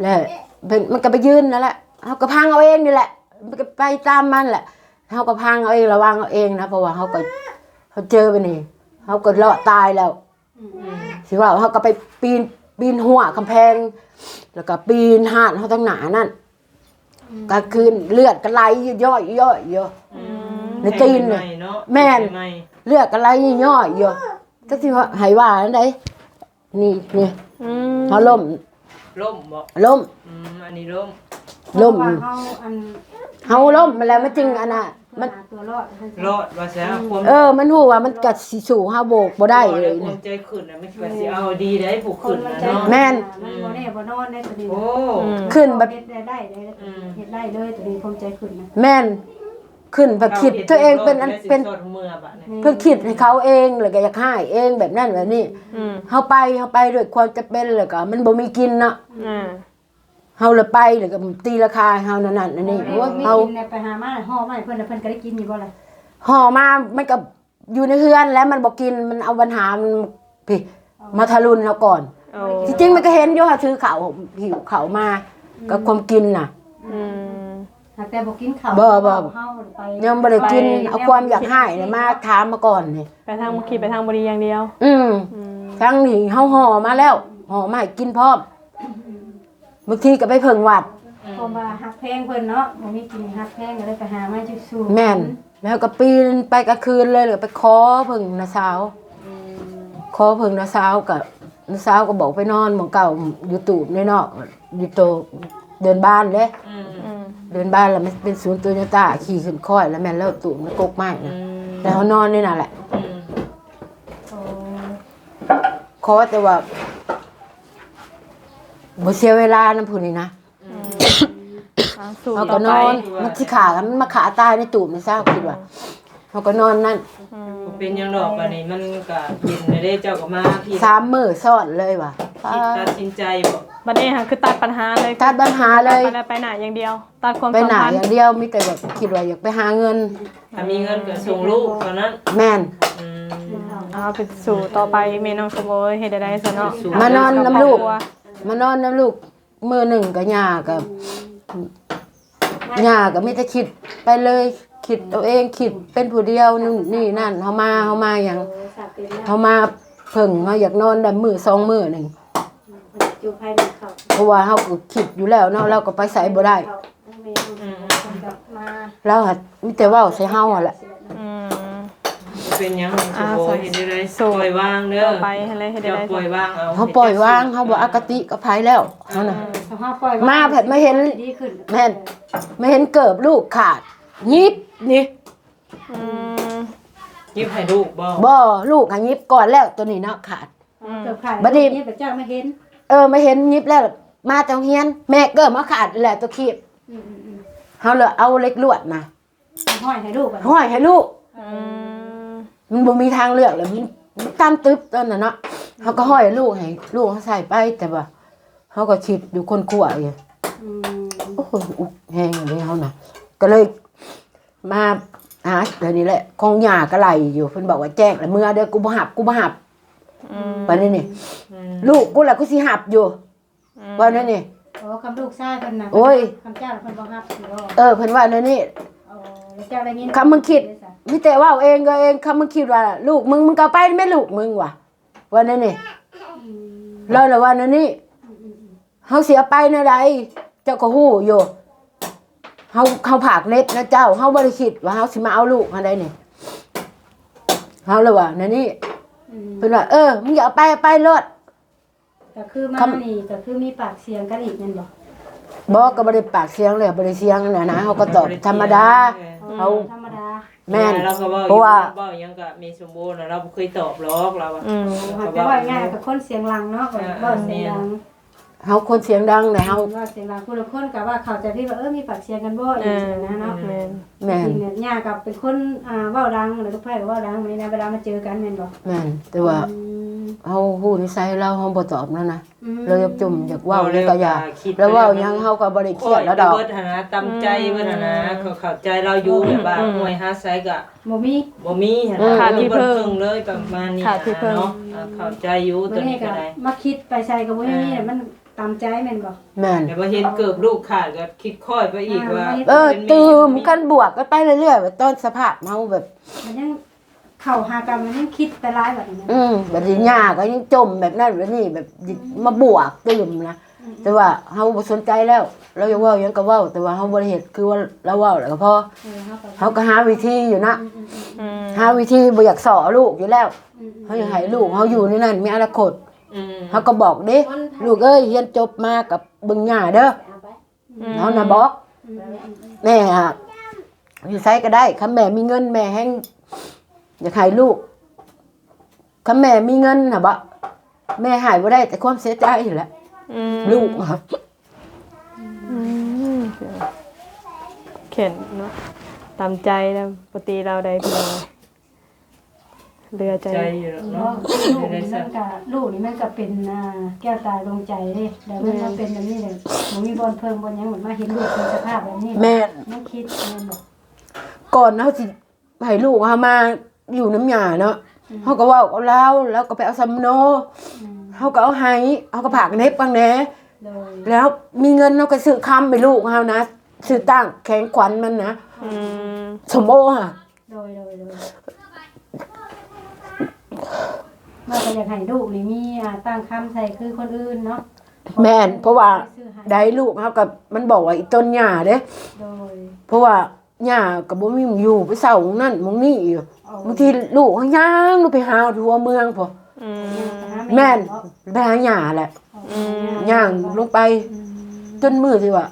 ແລ້ວເພິ່ນ ມັນກໍໄປຢືນນັ້ນແຫຼະ ເຮົາກໍພັງເອົາເອງນີ້ແຫຼະ ມັນກໍໄປຕາມມັນແຫຼະ ເຮົາກໍພັງເອົາເອງ ລະວັງເອົາເອງນະ ເພາະວ່າເຮົາກໍ ເຮົາເຈີແບບນີ້ ເຮົາກໍລອດຕາຍແລ້ວ ອືມ ຊິເວົ້າ ເຮົາກໍໄປປີນ ປີນຮົ້ວກຳແພງ ແລ້ວກໍປີນຮ້ານເຮົາທາງໜ້ານັ້ນ ອືມ ກາງຄືນເລືອດກໍໄຫຼຍ້ອຍໆຢູ່ ອືມ ໃນຕີນນີ້ ແມ່ນ ເລືອດກໍໄຫຼຍ້ອຍຢູ່ ຈັກຊິໃຫ້ວ່າແນວໃດ ນີ້ ນີ້ ອືມ ເຮົາລົ້ມ ລົ້ມບໍ່? ລົ້ມ ອືມ ອັນນີ້ລົ້ມ ລົ້ມ ເພາະວ່າເຮົາ ອັນ ເຮົາລົ້ມມາແລ້ວ ມັນຈຶ່ງອັນນ່າ ມັນ ເພື່ອຫາຕົວລອດ ລອດວ່າຊະ ອືມ ຄວາມ ເອີ ມັນຮູ້ວ່າມັນກໍຊິສູ້ເຮົາບໍ່ ບໍ່ໄດ້ເລີຍ ຄວາມໃຈຂຶ້ນນະ ມັນກໍຊິເອົາດີໄດ໋ ຜູ້ຂຶ້ນນະເນາະ ແມ່ນ ມັນບໍ່ແນ່ບໍ່ນອນໄດ໋ຕົວນີ້ ໂອ້ ອືມ ຂຶ້ນບັດ ເຮັດໄດ້ ໄດ້ ອືມ ເຮັດໄດ້ເລີຍຕົວນີ້ ຄວາມໃຈຂຶ້ນນະ ແມ່ນ ຂຶ້ນໄປຄິດຕົວເອງເປັນອັນເປັນ ເພິ່ນຄິດໃຫ້ເຂົາເອງ ແລ້ວກໍຢາກຮ້າຍເອງແບບນັ້ນແບບນີ້. ອືມ ເຮົາໄປ ເຮົາໄປດ້ວຍຄວາມຈຳເປັນ ແລ້ວກໍມັນບໍ່ມີກິນເນາະ. ອ່າ ເຮົາລະໄປ ແລ້ວກໍຕີລາຄາໃຫ້ເຮົານັ້ນນັ້ນອັນນີ້. ໂອ້ຍ ເຮົາໄປຫາມາຫໍ່ມາໃຫ້ເພິ່ນ ແລ້ວເພິ່ນກໍໄດ້ກິນຢູ່ບໍ່ລະ? ຫໍ່ມາມັນກໍຢູ່ໃນເຮືອນແຫຼະ ມັນບໍ່ກິນ ມັນເອົາບັນຫາ ມັນ ພີ້ ມາທາລຸນເຮົາກ່ອນ. ໂອ້ ທີ່ຈິງມັນກໍເຫັນຢູ່ ເຮົາຖືເຂົ້າ ຫິ້ວເຂົ້າມາ ອືມ ກັບຄວາມກິນນະ. ອືມ ຫາກແຕ່ບໍ່ກິນເຂົ້າ ບໍ່ ບໍ່ ຍັງບໍ່ໄດ້ກິນ. ເອົາຄວາມຢາກຮ້າຍນີ້ມາຖາມມາກ່ອນນີ້ ໄປທາງບໍ່ຄິດ ໄປທາງບໍ່ດີຢ່າງດຽວ. ອືມ ອືມ ທັງນີ້ເຮົາຫໍ່ມາແລ້ວ ຫໍ່ມາໃຫ້ກິນພ້ອມ. ບາງທີກໍໄປເພິ່ງວັດ ເພາະວ່າຮັກແພງເພິ່ນເນາະ ບໍ່ມີກິນຮັກແພງ ກໍເລີຍໄປຫາມາຢູ່ສູ່. ແມ່ນ ແລ້ວກໍປີນໄປກາງຄືນເລີຍ ແລ້ວໄປຂໍເພິ່ງນ້າສາວ. ອືມ ຂໍເພິ່ງນ້າສາວ ກໍນ້າສາວກໍບອກໄປນອນໝ່ອງເກົ່າ ຢູ່ຕູບໃນນອກ ຢູ່ໂຕເດີ່ນບ້ານເດ້. ອືມ ອືມ ເດີ່ນບ້ານ ແລ້ວມັນເປັນສູນໂຕໂຍຕ້າ ຂີ່ຂຶ້ນຄ້ອຍ ແລ້ວແມ່ນແລ້ວ ຕູບໃນກົກໄມ້ນະ. ອືມ ແລ້ວເຮົານອນໃນນັ້ນແຫຼະ. ອືມ ໂອ້ ຂໍແຕ່ວ່າ ບໍ່ເສຍເວລານຳຜູ້ນີ້ນະ. ອືມ ເຮົາກໍນອນ ມັນຊິຂ້າກັນ ມັນມາຂ້າຕາຍໃນຕູບນີ້ຊະ ຄິດວ່າ. ອືມ ເຮົາກໍນອນນັ້ນ. ອືມ ບໍ່ເປັນຫຍັງດອກ ບາດນີ້ມັນກໍເຢັນແລ້ວເດ້ ເຈົ້າກໍມາພີ້ ສາມມື້ຊ້ອນເລີຍວ່າ ຄິດຕັດສິນໃຈບໍ່? ບັດນີ້ຫາຄືຕັດບັນຫາເລີຍ ຕັດບັນຫາເລີຍ ໄປ ໄປໜ້າຢ່າງດຽວ ຕັດຄວາມ ໄປໜ້າຢ່າງດຽວ. ມີແຕ່ແບບຄິດວ່າຢາກໄປຫາເງິນ ຖ້າມີເງິນກໍສົ່ງລູກເທົ່ານັ້ນ. ແມ່ນ. ອືມ ເອົາໄປສູ້ຕໍ່ໄປ ແມ່ນ້ອງສົມໂອ ເຮັດໄດ້ຊະເນາະ ມານອນນຳລູກ ມານອນນຳລູກ ມື້ໜຶ່ງກໍຍ່າກໍ ຍ່າກໍມີແຕ່ຄິດໄປເລີຍ ຄິດເອົາເອງ ຄິດເປັນຜູ້ດຽວ ນັ້ນນີ້ນັ້ນ. ເຮົາມາ ເຮົາມາຫຍັງ ເຮົາມາເພິ່ງ ເຮົາຢາກນອນໄດ້ມື້ສອງມື້ໜຶ່ງ ເພາະວ່າເຮົາກໍຄິດຢູ່ແລ້ວເນາະ ລາວກໍໄປໃສບໍ່ໄດ້. ອືມ ລາວຫາກມີແຕ່ເວົ້າໃສ່ເຮົາຫັ້ນແຫຼະ. ອືມ ເປັນຫຍັງ ອ່າ ຊິບໍ່ເຮັດໄດ້ ໂຊ ປ່ອຍວາງເດີ ຕໍ່ໄປຫັ້ນແຫຼະ ເຮັດໄດ້ ເຈົ້າປ່ອຍວາງເອົາ ເຮົາປ່ອຍວາງ ເຮົາບໍ່ອະຄະຕິກັບໃຜແລ້ວ ເຮົານະ. ເຮົາປ່ອຍວາງ ມາແພັດມາເຫັນ ດີຂຶ້ນ. ແມ່ນ ມາເຫັນເກີບລູກຂາດ ຫຍິບນີ້. ອືມ ຫຍິບໃຫ້ລູກບໍ່? ບໍ່ ລູກຫາຫຍິບກ່ອນແລ້ວ ໂຕນີ້ເນາະຂາດ. ອືມ ເກີບຂາດ ບັດນີ້ ເຈົ້າມາເຫັນ ເອີ ມາເຫັນຫຍິບແລ້ວ ມາແຕ່ໂຮງຮຽນ ແມ່ເກີບມາຂາດແຫຼະ ໂຕຄີບ. ອືມ ເຮົາເລີຍເອົາເຫຼັກລວດນະ ຫ້ອຍໃຫ້ລູກ ຫ້ອຍໃຫ້ລູກ. ອືມ ມັນບໍ່ມີທາງເລືອກແລ້ວ ມັນຕັນຕຶບຕອນນັ້ນເນາະ. ເຮົາກໍຫ້ອຍລູກໃຫ້ລູກເຮົາໃສ່ໄປ ແຕ່ວ່າເຮົາກໍຄິດຢູ່ຄົ້ນຄວ້າຢູ່. ອືມ ໂອ້ຍ ອຸກແຮງເລີຍເຮົານະ ກໍເລີຍມາຫາດຽວນີ້ແຫຼະ. ຂອງຍ່າກໍໄລ່ຢູ່ ເພິ່ນບອກວ່າແຈ້ງແລ້ວເມືອເດີ ກູບໍ່ຮັບ ກູບໍ່ຮັບ. ອືມ ປານນີ້ນີ້ ອືມ ລູກກູລະກູຊິຮັບຢູ່. ອືມ ວ່າແນວນີ້. ໂອ້ ຄຳລູກຊາຍເພິ່ນນະ ໂອ້ຍ ຄຳເຈົ້າເພິ່ນບໍ່ຮັບຊິບໍ່? ເອີ ເພິ່ນວ່າແນວນີ້. ໂອ້ ແລ້ວເຈົ້າໄດ້ຍິນ ຄຳມຶງຄິດ ມີແຕ່ເວົ້າເອງກໍເອງ ຄຳມຶງຄິດວ່າລູກມຶງ ມຶງກໍເອົາໄປແມ່ນລູກມຶງວ່າ ວ່າແນວນີ້. ອືມ ລາວລະວ່າແນວນີ້. ອືມໆໆ ເຮົາຊິເອົາໄປແນວໃດ ເຈົ້າກໍຮູ້ຢູ່ ເຮົາ ເຮົາພາກເນັດນະເຈົ້າ ເຮົາບໍ່ໄດ້ຄິດວ່າເຮົາຊິມາເອົາລູກຫັ້ນໃດນີ້ ເຮົາລະວ່າແນວນີ້. ອືມ ເພິ່ນວ່າ ເອີ ມຶງຢາກເອົາໄປ ເອົາໄປໂລດ. ກໍຄືມານີ້ກໍຄືມີປາກສຽງກັນອີກແມ່ນບໍ່? ບໍ່ ກໍບໍ່ໄດ້ປາກສຽງເລີຍ ບໍ່ໄດ້ສຽງນັ້ນນະ ເຮົາກໍຕອບທຳມະດາ. ເອີ ເຮົາ ທຳມະດາ. ແມ່ນ ເພາະວ່າເວົ້າຫຍັງກັບແມ່ສົມບູນນະ ລາວບໍ່ເຄີຍຕອບຫຼອກ ລາວວ່າ. ອືມ ເຮົາກໍເວົ້າງ່າຍໆ ກໍຄົນສຽງດັງເນາະ ເວົ້າສຽງດັງ. ເຮົາຄົນສຽງດັງແຫຼະ ເຮົາ ເວົ້າສຽງດັງ ຜູ້ລາງຄົນກໍວ່າເຂົ້າໃຈຜິດວ່າ ເອີ ມີປາກສຽງກັນບໍ່ ເອີ ຈັ່ງຊີ້ນະເນາະ. ແມ່ນ ແມ່ນ ແມ່ນ ຍ່າກໍເປັນຄົນ ອ່າ ເວົ້າດັງ ແລ້ວລູກໃພ້ກໍເວົ້າດັງ ມື້ນີ້ນະ ເວລາມາເຈີກັນແມ່ນບໍ່? ແມ່ນ ແຕ່ວ່າ ອືມ ເຮົາຮູ້ນິໄສລາວ ເຮົາບໍ່ຕອບລາວນະ. ອືມ ລາວຢາກຈົ່ມຢາກເວົ້າ ເວົ້າແລ້ວກໍຢາກ ລາວເວົ້າຫຍັງເຮົາກໍບໍ່ໄດ້ຄຽດລາວດອກ ເບິດຫັ້ນນະ ຕາມໃຈເບິດຫັ້ນນະ. ອືມ ເຂົາເຂົ້າໃຈລາວຢູ່ ອືມ ແບບວ່າ ອືມ ຫ້ວຍຫາໃສກໍ ບໍ່ມີ ບໍ່ມີຫັ້ນນະ ອືມ ຂາດທີ່ເພິ່ງເລີຍ ປະມານນີ້ ຂາດທີ່ເພິ່ງເນາະ. ອ່າ ເຂົ້າໃຈຢູ່ ໂຕນີ້ກໍໄດ້ ມາຄິດໄປໃສກໍບໍ່ມີ ອ່າ ມັນຕາມໃຈແມ່ນບໍ່? ແມ່ນ ແຕ່ວ່າເຫັນເກີບລູກຂາດກໍຄິດຄ້ອຍໄປອີກວ່າ ອ່າ ວ່າ ເອີ ຕື່ມກັນບວກກັນໄປເລື້ອຍໆ ວ່າຕອນສະພາບເຮົາແບບ ມັນຍັງເຂົ້າຫາກັນ ມັນຍັງຄິດໄປຫຼາຍບັດນີ້. ອືມ ບັດນີ້ຍ່າກໍຍັງຈົ່ມແບບນັ້ນແບບນີ້ ແບບ ອືມ ມາບວກຕື່ມນະ. ອືມໆ ແຕ່ວ່າເຮົາບໍ່ສົນໃຈແລ້ວ ລາວຢາກເວົ້າຫຍັງກໍເວົ້າ ແຕ່ວ່າເຮົາບໍ່ໄດ້ເຮັດຄືວ່າລາວເວົ້າແລ້ວກໍພໍ. ເອີ ເຮົາກໍ ເຮົາກໍຫາວິທີຢູ່ນະ. ອືມໆໆ ອືມ ຫາວິທີ ບໍ່ຢາກສໍ້ລູກຢູ່ແລ້ວ. ອືມໆ ເຮົາຢາກໃຫ້ລູກເຮົາຢູ່ໃນນັ້ນ ມີອະນາຄົດ. ອືມ ເຮົາກໍບອກເດ້ ລູກເອີຍ ຮຽນຈົບມາກໍເບິ່ງຍ່າເດີ. ອືມ ເຮົານະບອກ. ອືມໆໆ ແມ່ຫາ ຢູ່ໃສກໍໄດ້ ຄັນແມ່ມີເງິນ ແມ່ແຮ່ງຢາກໃຫ້ລູກ ຄັນແມ່ມີເງິນນະບໍ ແມ່ໃຫ້ບໍ່ໄດ້ແຕ່ຄວາມເສຍໃຈຫັ້ນແຫຼະ. ອືມ ລູກ ອືມ ເຂັນເນາະ. ຕາມໃຈນະ ບໍ່ຕີລາວໃດພີ່ນ້ອງ ເຫຼືອໃຈ ໃຈຢູ່ແລ້ວເນາະ ເນາະ ລູກນີ້ມັນກະ ລູກນີ້ມັນກະເປັນ ອ່າ ແກ້ວຕາດວງໃຈເດ້ ແລ້ວມັນມາເປັນແບບນີ້ແຫຼະ ບໍ່ມີບ່ອນເພິ່ງບ່ອນຫຍັງ ມາເຫັນລູກເປັນສະພາບແບບນີ້ ແມ່ນ ມັນຄິດແມ່ນບໍ່? ກ່ອນເຮົາຊິໃຫ້ລູກເຮົາມາຢູ່ນຳຍ່າເນາະ ອືມ ເຮົາກໍເວົ້າກັບລາວ ລາວກໍໄປເອົາສຳມະໂນ ອືມ ເຮົາກໍເອົາໃຫ້ ເຮົາກໍຝາກເນັບກັນແດ່ ໂດຍ ແລ້ວມີເງິນເຮົາກໍຊື້ຄຳໃຫ້ລູກເຮົານະ ຊື້ຕັ້ງແຂງຂວັນມັນນະ ອືມ ສົມໂອຫະ ໂດຍ ໂດຍ ໂດຍ ວ່າກໍຢາກໃຫ້ລູກນີ້ມີ ອ່າ ຕັ້ງຄຳໃສ່ຄືຄົນອື່ນເນາະ ແມ່ນ ເພາະວ່າ ຊື້ໃຫ້ ໄດ້ລູກເຮົາກໍ ມັນບອກວ່າອີຕົນຍ່າເດ້ ໂດຍ ເພາະວ່າຍ່າກໍບໍ່ມີໝ່ອງຢູ່ ໄປເຊົ່າໝ່ອງນັ້ນໝ່ອງນີ້ຢູ່ ໂອ້ ບາງທີລູກເຮົາຍ່າງລົງໄປຫາທົ່ວເມືອງພຸ້ນ ອືມ ຍ່າງໄປຫາແມ່ ແມ່ນ ເນາະ ໄປຫາຍ່າແຫຼະ ໂອ້ ອືມ ຍ່າງລົງໄປ ອືມ ຈົນມື້ທີ່ວ່າ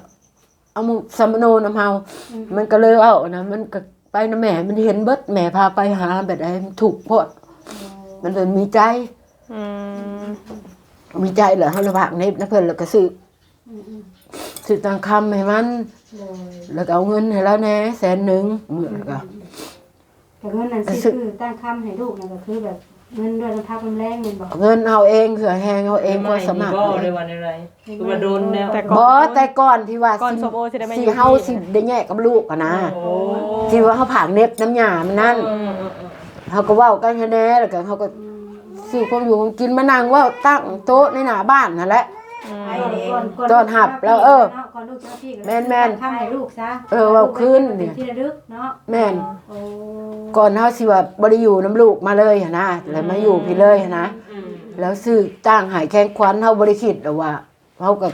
ເອົາໝູ່ສຳມະໂນນຳເຮົາ ອືມ ມັນກໍເລີຍເວົ້ານະ ມັນກໍໄປນຳແມ່ ມັນເຫັນເບິດ ແມ່ພາໄປຫາແບບໃດ ມັນທຸກໂພດ ໂອ້ ມັນເລີຍມີໃຈ ອືມ ມີໃຈແລ້ວເຮົາລະພາກໃນ ນຳເພິ່ນ ແລ້ວກໍຊື້ ອືມໆ ຊື້ຕັ້ງຄຳໃຫ້ມັນ ໂດຍ ແລ້ວກໍເອົາເງິນໃຫ້ລາວແດ່ແສນໜຶ່ງ ມື້ ອືມ ກໍ ອືມ ແຕ່ເງິນນັ້ນ ກໍຊື້ ຊື້ຕັ້ງຄຳໃຫ້ລູກນັ້ນ ກໍຄືແບບເງິນດ້ວຍນ້ຳພັກນ້ຳແຮງແມ່ນບໍ່? ເງິນເຮົາເອງ ເຫື່ອແຮງເຮົາເອງ ຄວາມສາມາດ ຫຼືວ່າແນວໃດ ຄືວ່າດົນແລ້ວ ແຕ່ກ່ອນ ບໍ່ ແຕ່ກ່ອນທີ່ວ່າ ກ່ອນ ຊິ ສົມໂອຊິໄດ້ມາຢູ່ ຊິເຮົາ ນີ້ ຊິໄດ້ແຍກກັບລູກຫັ້ນນະ ໂອ້ ທີ່ວ່າເຮົາຝາກເນັບນຳຍ່າມັນນັ້ນ ເອີ ເອີ ເອີ ເຮົາກໍເວົ້າກັນຫັ້ນແດ່ ແລ້ວກໍເຮົາກໍ ອືມ ຊື້ຂອງຢູ່ຂອງກິນ ມານັ່ງເວົ້າຕັ້ງໂຕະໃນໜ້າບ້ານຫັ້ນແຫຼະ ອືມ ຕ້ອນຮັບແລ້ວ ເອີ ແມ່ນໆ ຄຳໃຫ້ລູກຊະ ເອີ ເວົ້າຄືນນີ້ ເປັນທີ່ລະລຶກເນາະ ແມ່ນ ໂອ້ ກ່ອນເຮົາຊິວ່າບໍ່ໄດ້ຢູ່ນຳລູກມາເລີຍຫັ້ນນະ ແລ້ວມາຢູ່ພີ້ເລີຍຫັ້ນນະ ອືມ ແລ້ວຊື້ຕັ້ງໃຫ້ແຂງຂວັນ ເຮົາບໍ່ໄດ້ຄິດດອກວ່າ ເຮົາກໍ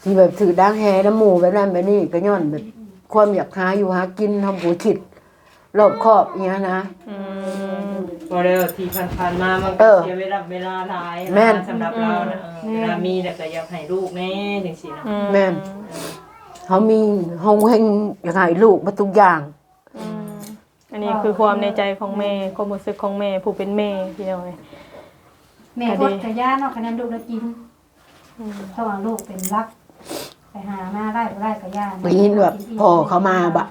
ຊິແບບຖືດາງແຮນຳໝູ່ແບບນັ້ນແບບນີ້ ກໍຍ້ອນແບບຄວາມຢາກຫາຢູ່ຫາກິນ ເຮົາບໍ່ຄິດ ລອບຄອບອີ່ຫຍັງນະ ອືມ ບໍ່ແລ້ວທີ່ຜ່ານໆມາມັນ ເອີ ກໍເສຍເວລາ ເວລາຫຼາຍ ແມ່ນ ນະ ສຳລັບລາວນະ ເອີ ແມ່ນ ເວລາມີແລ້ວກໍຢາກໃຫ້ລູກແດ່ຈັ່ງຊີ້ນະ ອືມ ແມ່ນ ເອີ ເຮົາມີ ເຮົາແຮ່ງຢາກໃຫ້ລູກເບິດທຸກຢ່າງ ອືມ ອັນນີ້ຄືຄວາມໃນໃຈຂອງແມ່ ຄວາມຮູ້ສຶກຂອງແມ່ ຜູ້ເປັນແມ່ພີ່ນ້ອງເອີຍ ແມ່ ກໍດີ ອົດກໍຢ່າເນາະ ຄັນແມ່ນລູກລະກິນ ອືມ ເພາະວ່າລູກເປັນຫຼັກ ໄປຫາມາໄດ້ບໍ່ໄດ້ກໍຢ່າ ໄດ້ຍິນວ່າພໍ່ເຂົາມາບະ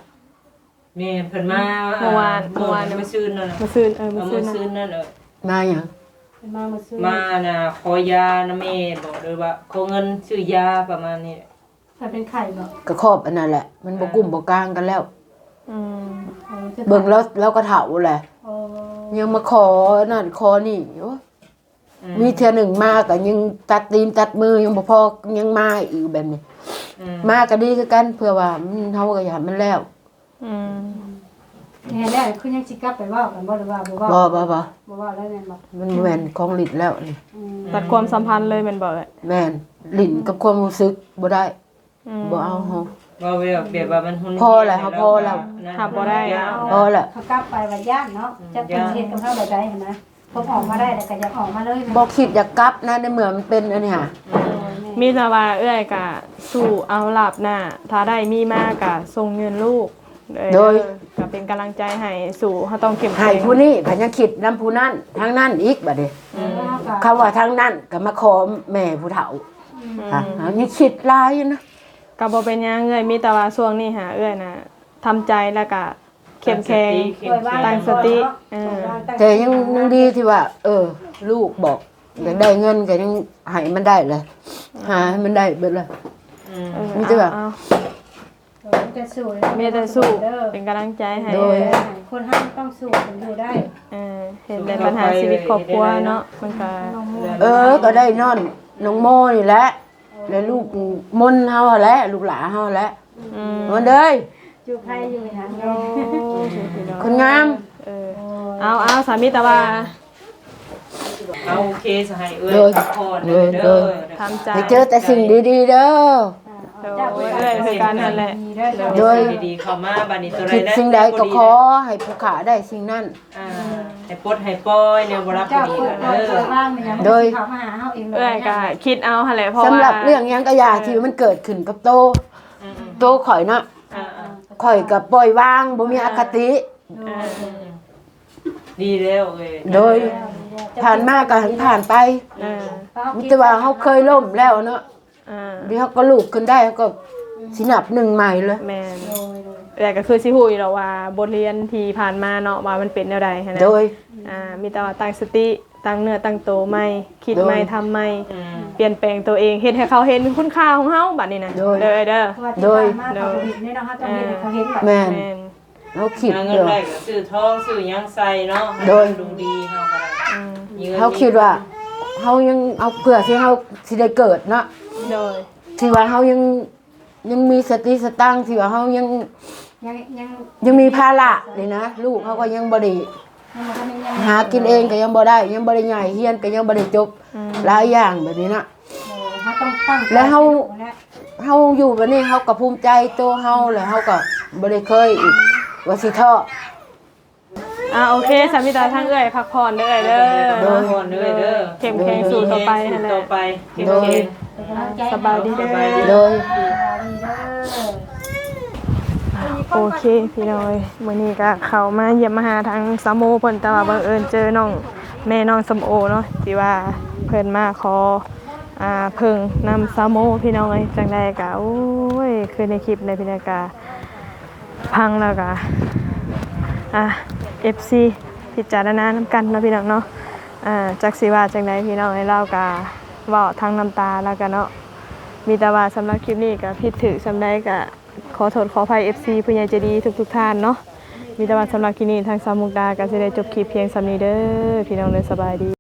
ແມ່ນ ເພິ່ນມາ ເມື່ອວານ ເມື່ອວານ ມື້ຊືນນັ້ນນະ ມື້ຊືນ ເອີ ມື້ຊືນ ເອີ ມື້ຊືນນັ້ນ ເອີ ມາຫຍັງ? ເພິ່ນມາມື້ຊືນ ມານະ ຂໍຢານຳແມ່ບໍ ຫຼືວ່າຂໍເງິນຊື້ຢາປະມານນີ້ແຫຼະ ເພິ່ນເປັນໄຂ້ບໍ? ກໍຄອບອັນນັ້ນແຫຼະ ມັນບໍ່ ອ່າ ກຸ້ມບໍ່ກາງກັນແລ້ວ ອືມ ເອີ ເບິ່ງແລ້ວ ລາວກໍເຖົ້າແຫຼະ ໂອ້ ຍັງມາຂໍນັ້ນຂໍນີ້ ໂອ້ຍ ອືມ ມີເທື່ອໜຶ່ງມາກໍຍັງຕັດຕີນຕັດມື ຍັງບໍ່ພໍ ຍັງມາອີກແບບນີ້ ອືມ ມາກໍດີຄືກັນ ເພື່ອວ່າມັນ ເຮົາກໍຢາກໃຫ້ມັນແລ້ວ ອືມ ເຮັດແລ້ວຄືຍັງຊິກັບໄປເວົ້າກັນບໍ່ ຫຼືວ່າບໍ່ເວົ້າ? ບໍ່ ບໍ່ ບໍ່ ບໍ່ເວົ້າແລ້ວແມ່ນບໍ່? ມັນບໍ່ແມ່ນຂອງຫຼິ້ນແລ້ວນີ້ ອືມ ຕັດຄວາມສຳພັນເລີຍແມ່ນບໍ່ເອີຍ? ແມ່ນ ຫຼິ້ນກັບຄວາມຮູ້ສຶກບໍ່ໄດ້ ອືມ ບໍ່ເອົາເຮົາ ເວົ້າແບບ ແບບວ່າມັນຮຸນແຮງ ພໍແລ້ວ ເຮົາພໍແລ້ວ ຮັບບໍ່ໄດ້ ພໍແລ້ວ ເຮົາກັບໄປວ່າຢ້ານເນາະ ອືມ ຈັກເພິ່ນຊິເຮັດກັບເຮົາແບບໃດຫັ້ນນະ ພົບອອກມາໄດ້ແລ້ວກໍຢາກອອກມາເລີຍ ບໍ່ຄິດຢາກກັບນະ ໃນເມື່ອມັນເປັນອັນນີ້ຫາ ອືມ ມີແຕ່ວ່າເອື້ອຍກະສູ້ເອົາລາບໜ້າ ຖ້າໄດ້ມີມາກະສົ່ງຍື່ນລູກ ໂດຍ ໂດຍ ກະເປັນກຳລັງໃຈໃຫ້ສູ້ ເຮົາຕ້ອງເຂັ້ມແຂງ ໃຫ້ຜູ້ນີ້ກໍຍັງຄິດນຳຜູ້ນັ້ນ ທາງນັ້ນອີກບັດນີ້ ອືມ ຄຳວ່າທາງນັ້ນກໍມາຂໍແມ່ຜູ້ເຖົ້າ ອືມ ອ່ະ ຍັງຄິດຫຼາຍຢູ່ນະ ກໍບໍ່ເປັນຫຍັງເອື້ອຍ ມີແຕ່ວ່າຊ່ວງນີ້ຫາເອື້ອຍນະ ທຳໃຈ ແລ້ວກະເຂັ້ມແຂງ ຕັ້ງສະຕິ ຕັ້ງສະຕິ ເອີ ແຕ່ຍັງ ຍັງດີທີ່ວ່າ ເອີ ລູກບອກ ຢາກໄດ້ເງິນກໍຍັງໃຫ້ມັນໄດ້ແຫຼະ ອືມ ຫາໃຫ້ມັນໄດ້ເບິດລະ ອືມ ເອີ ມີແຕ່ວ່າ ເອົາ ເອີ ມີແຕ່ສູ້ ມີແຕ່ສູ້ ເປັນກຳລັງໃຈໃຫ້ ໂດຍ ຄົນເຮົາຕ້ອງສູ້ເຖິງຢູ່ໄດ້ ເອີ ເຫັນແຕ່ບັນຫາຊີວິດຄອບຄົວເນາະ ມັນກໍ ເອີ ກໍໄດ້ຍ້ອນນ້ອງໂມນີ້ແຫຼະ ແລະລູກມົນເຮົາຫັ້ນແຫຼະ ລູກຫຼາເຮົາຫັ້ນແຫຼະ ອືມ ມັນເດີຍ ຢູ່ໃຜຢູ່ຫຍັງ ໂອ້ ຄົນງາມ ເອີ ເອົາ ເອົາ ສາມີຕາວ່າ ເອົາ ໂອເຄ ສະໃຫ້ເອື້ອຍ ໂດຍ ພັກຜ່ອນເດີ ໂດຍ ໂດຍ ທຳໃຈ ໃຫ້ເຈີແຕ່ສິ່ງດີໆເດີ ໂດຍ ເອື້ອຍຄືກັນຫັ້ນແຫຼະ ໂດຍ ສິ່ງດີໆເຂົ້າມາ ບັດນີ້ຕົວໃດ ຄິດສິ່ງໃດກໍຂໍໃຫ້ຜູ້ຂ້າໄດ້ສິ່ງນັ້ນ ອ່າ ໃຫ້ປົດໃຫ້ປ່ອຍແນວບໍ່ລັບບໍ່ດີເດີ ໂດຍ ເອື້ອຍກໍຄິດເອົາຫັ້ນແຫຼະ ເພາະວ່າ ສຳລັບເລື່ອງຫຍັງກໍຢ່າ ເອີ ທີ່ມັນເກີດຂຶ້ນກັບໂຕ ອືມ ໂຕຂ້ອຍເນາະ ອ່າໆ ຂ້ອຍກໍປ່ອຍວາງ ບໍ່ມີອະຄະຕິ ອ່າ ອືມ ດີແລ້ວເອີຍ ໂດຍ ຜ່ານມາກໍໃຫ້ຜ່ານໄປ ເອີ ມີແຕ່ວ່າເຮົາເຄີຍລົ້ມແລ້ວເນາະ ອ່າ ດຽວເຮົາກໍລຸກຂຶ້ນໄດ້ ເຮົາກໍ ອືມ ຊິນັບໜຶ່ງໃໝ່ເລີຍ ແມ່ນ ໂດຍ ໂດຍ ແຕ່ກໍຄືຊິຮູ້ຢູ່ດອກວ່າບົດຮຽນທີ່ຜ່ານມາເນາະ ວ່າມັນເປັນແນວໃດຫັ້ນນະ. ໂດຍ ອ່າ ມີແຕ່ວ່າຕັ້ງສະຕິ ຕັ້ງເນື້ອຕັ້ງໂຕໃໝ່ ຄິດໃໝ່ ໂດຍ ທຳໃໝ່ ອືມ ປ່ຽນແປງໂຕເອງ ເຮັດໃຫ້ເຂົາເຫັນຄຸນຄ່າຂອງເຮົາບັດນີ້ນະ. ໂດຍ ເດີ ເດີ ເພາະວ່າທີ່ ໂດຍ ຜ່ານມາ ໂດຍ ເຂົາບໍ່ເຫັນເດ້ເນາະ ເຮົາຕ້ອງເຮັດໃຫ້ເຂົາເຫັນ. ແມ່ນ ແມ່ນ ເຮົາຄິດ ຫາເງິນ ເນາະ ໄດ້ກໍຊື້ທອງຊື້ຫຍັງໃສ່ເນາະ ໂດຍ ໃຫ້ມັນດູດີ ເຮົາກໍໄດ້ ອືມ ມີເງິນ ເຮົາຄິດວ່າ ມີ ເຮົາຍັງເອົາ ເພື່ອທີ່ເຮົາຊິໄດ້ເກີດເນາະ. ໂດຍ ທີ່ວ່າເຮົາຍັງ ຍັງມີສະຕິສະຕັງ ທີ່ວ່າເຮົາຍັງ ຍັງ ຍັງ ຍັງມີພາລະນີ້ນະ ລູກເຮົາກໍຍັງບໍ່ໄດ້ ຍັງບໍ່ທັນໄດ້ ຫາກິນເອງກໍຍັງບໍ່ໄດ້ ຍັງບໍ່ໄດ້ໃຫຍ່ ຮຽນກໍຍັງບໍ່ໄດ້ຈົບ ອືມ ຫຼາຍຢ່າງແບບນີ້ນະ. ເອີ ເຮົາຕ້ອງຕັ້ງໃຈ ແລ້ວເຮົາ ໃສ່ລູກຫັ້ນແຫຼະ ເຮົາຢູ່ແບບນີ້ ເຮົາກໍພູມໃຈໂຕເຮົາ ແລ້ວເຮົາກໍບໍ່ໄດ້ເຄີຍອີກວ່າຊິທໍ້. ອ່າ ໂອເຄ ສາມີຕາທາງເອື້ອຍພັກຜ່ອນເດີເອື້ອຍເດີ. ໂດຍ ພັກຜ່ອນເດີເອື້ອຍເດີ. ເຂັ້ມແຂງ ໂດຍ ສູ້ຕໍ່ໄປຫັ້ນແຫຼະ. ໂດຍ ເຂັ້ມແຂງ. ສະບາຍດີເດີ. ໂດຍ ໂອເຄ ພີ່ນ້ອງເອີຍ ມື້ນີ້ກໍເຂົ້າມາຢ້ຽມມາຫາທາງສາວໂມເພິ່ນ ແຕ່ວ່າບັງເອີນເຈີນ້ອງ ແມ່ນ້ອງສຳໂອເນາະ ທີ່ວ່າເພິ່ນມາຂໍ ອ່າ ເພິ່ງນຳສາວໂມ ພີ່ນ້ອງເອີຍ. ຈັ່ງໃດກໍ ໂອ້ຍ ຄືໃນຄລິບໃນພີ່ນ້ອງກໍ ຟັງແລ້ວກໍ ອ່າ ເອັຟຊີ ພິຈາລະນານຳກັນເນາະ ພີ່ນ້ອງເນາະ. ອ່າ ຈັກຊິວ່າຈັ່ງໃດ ພີ່ນ້ອງເອີຍ ລາວກໍເວົ້າທັງນ້ຳຕາ ລາວກໍເນາະ. ມີແຕ່ວ່າສຳລັບຄລິບນີ້ກໍຜິດຖືກສ່ຳໃດກໍຂໍໂທດຂໍອະໄພ ເອັຟຊີ ຜູ້ໃຫຍ່ໃຈດີທຸກໆທ່ານເນາະ. ມີແຕ່ວ່າສຳລັບຄລິບນີ້ ທາງສາວມຸກດາກໍຊິໄດ້ຈົບຄລິບພຽງສ່ຳນີ້ເດີ ພີ່ນ້ອງເດີ. ສະບາຍດີ.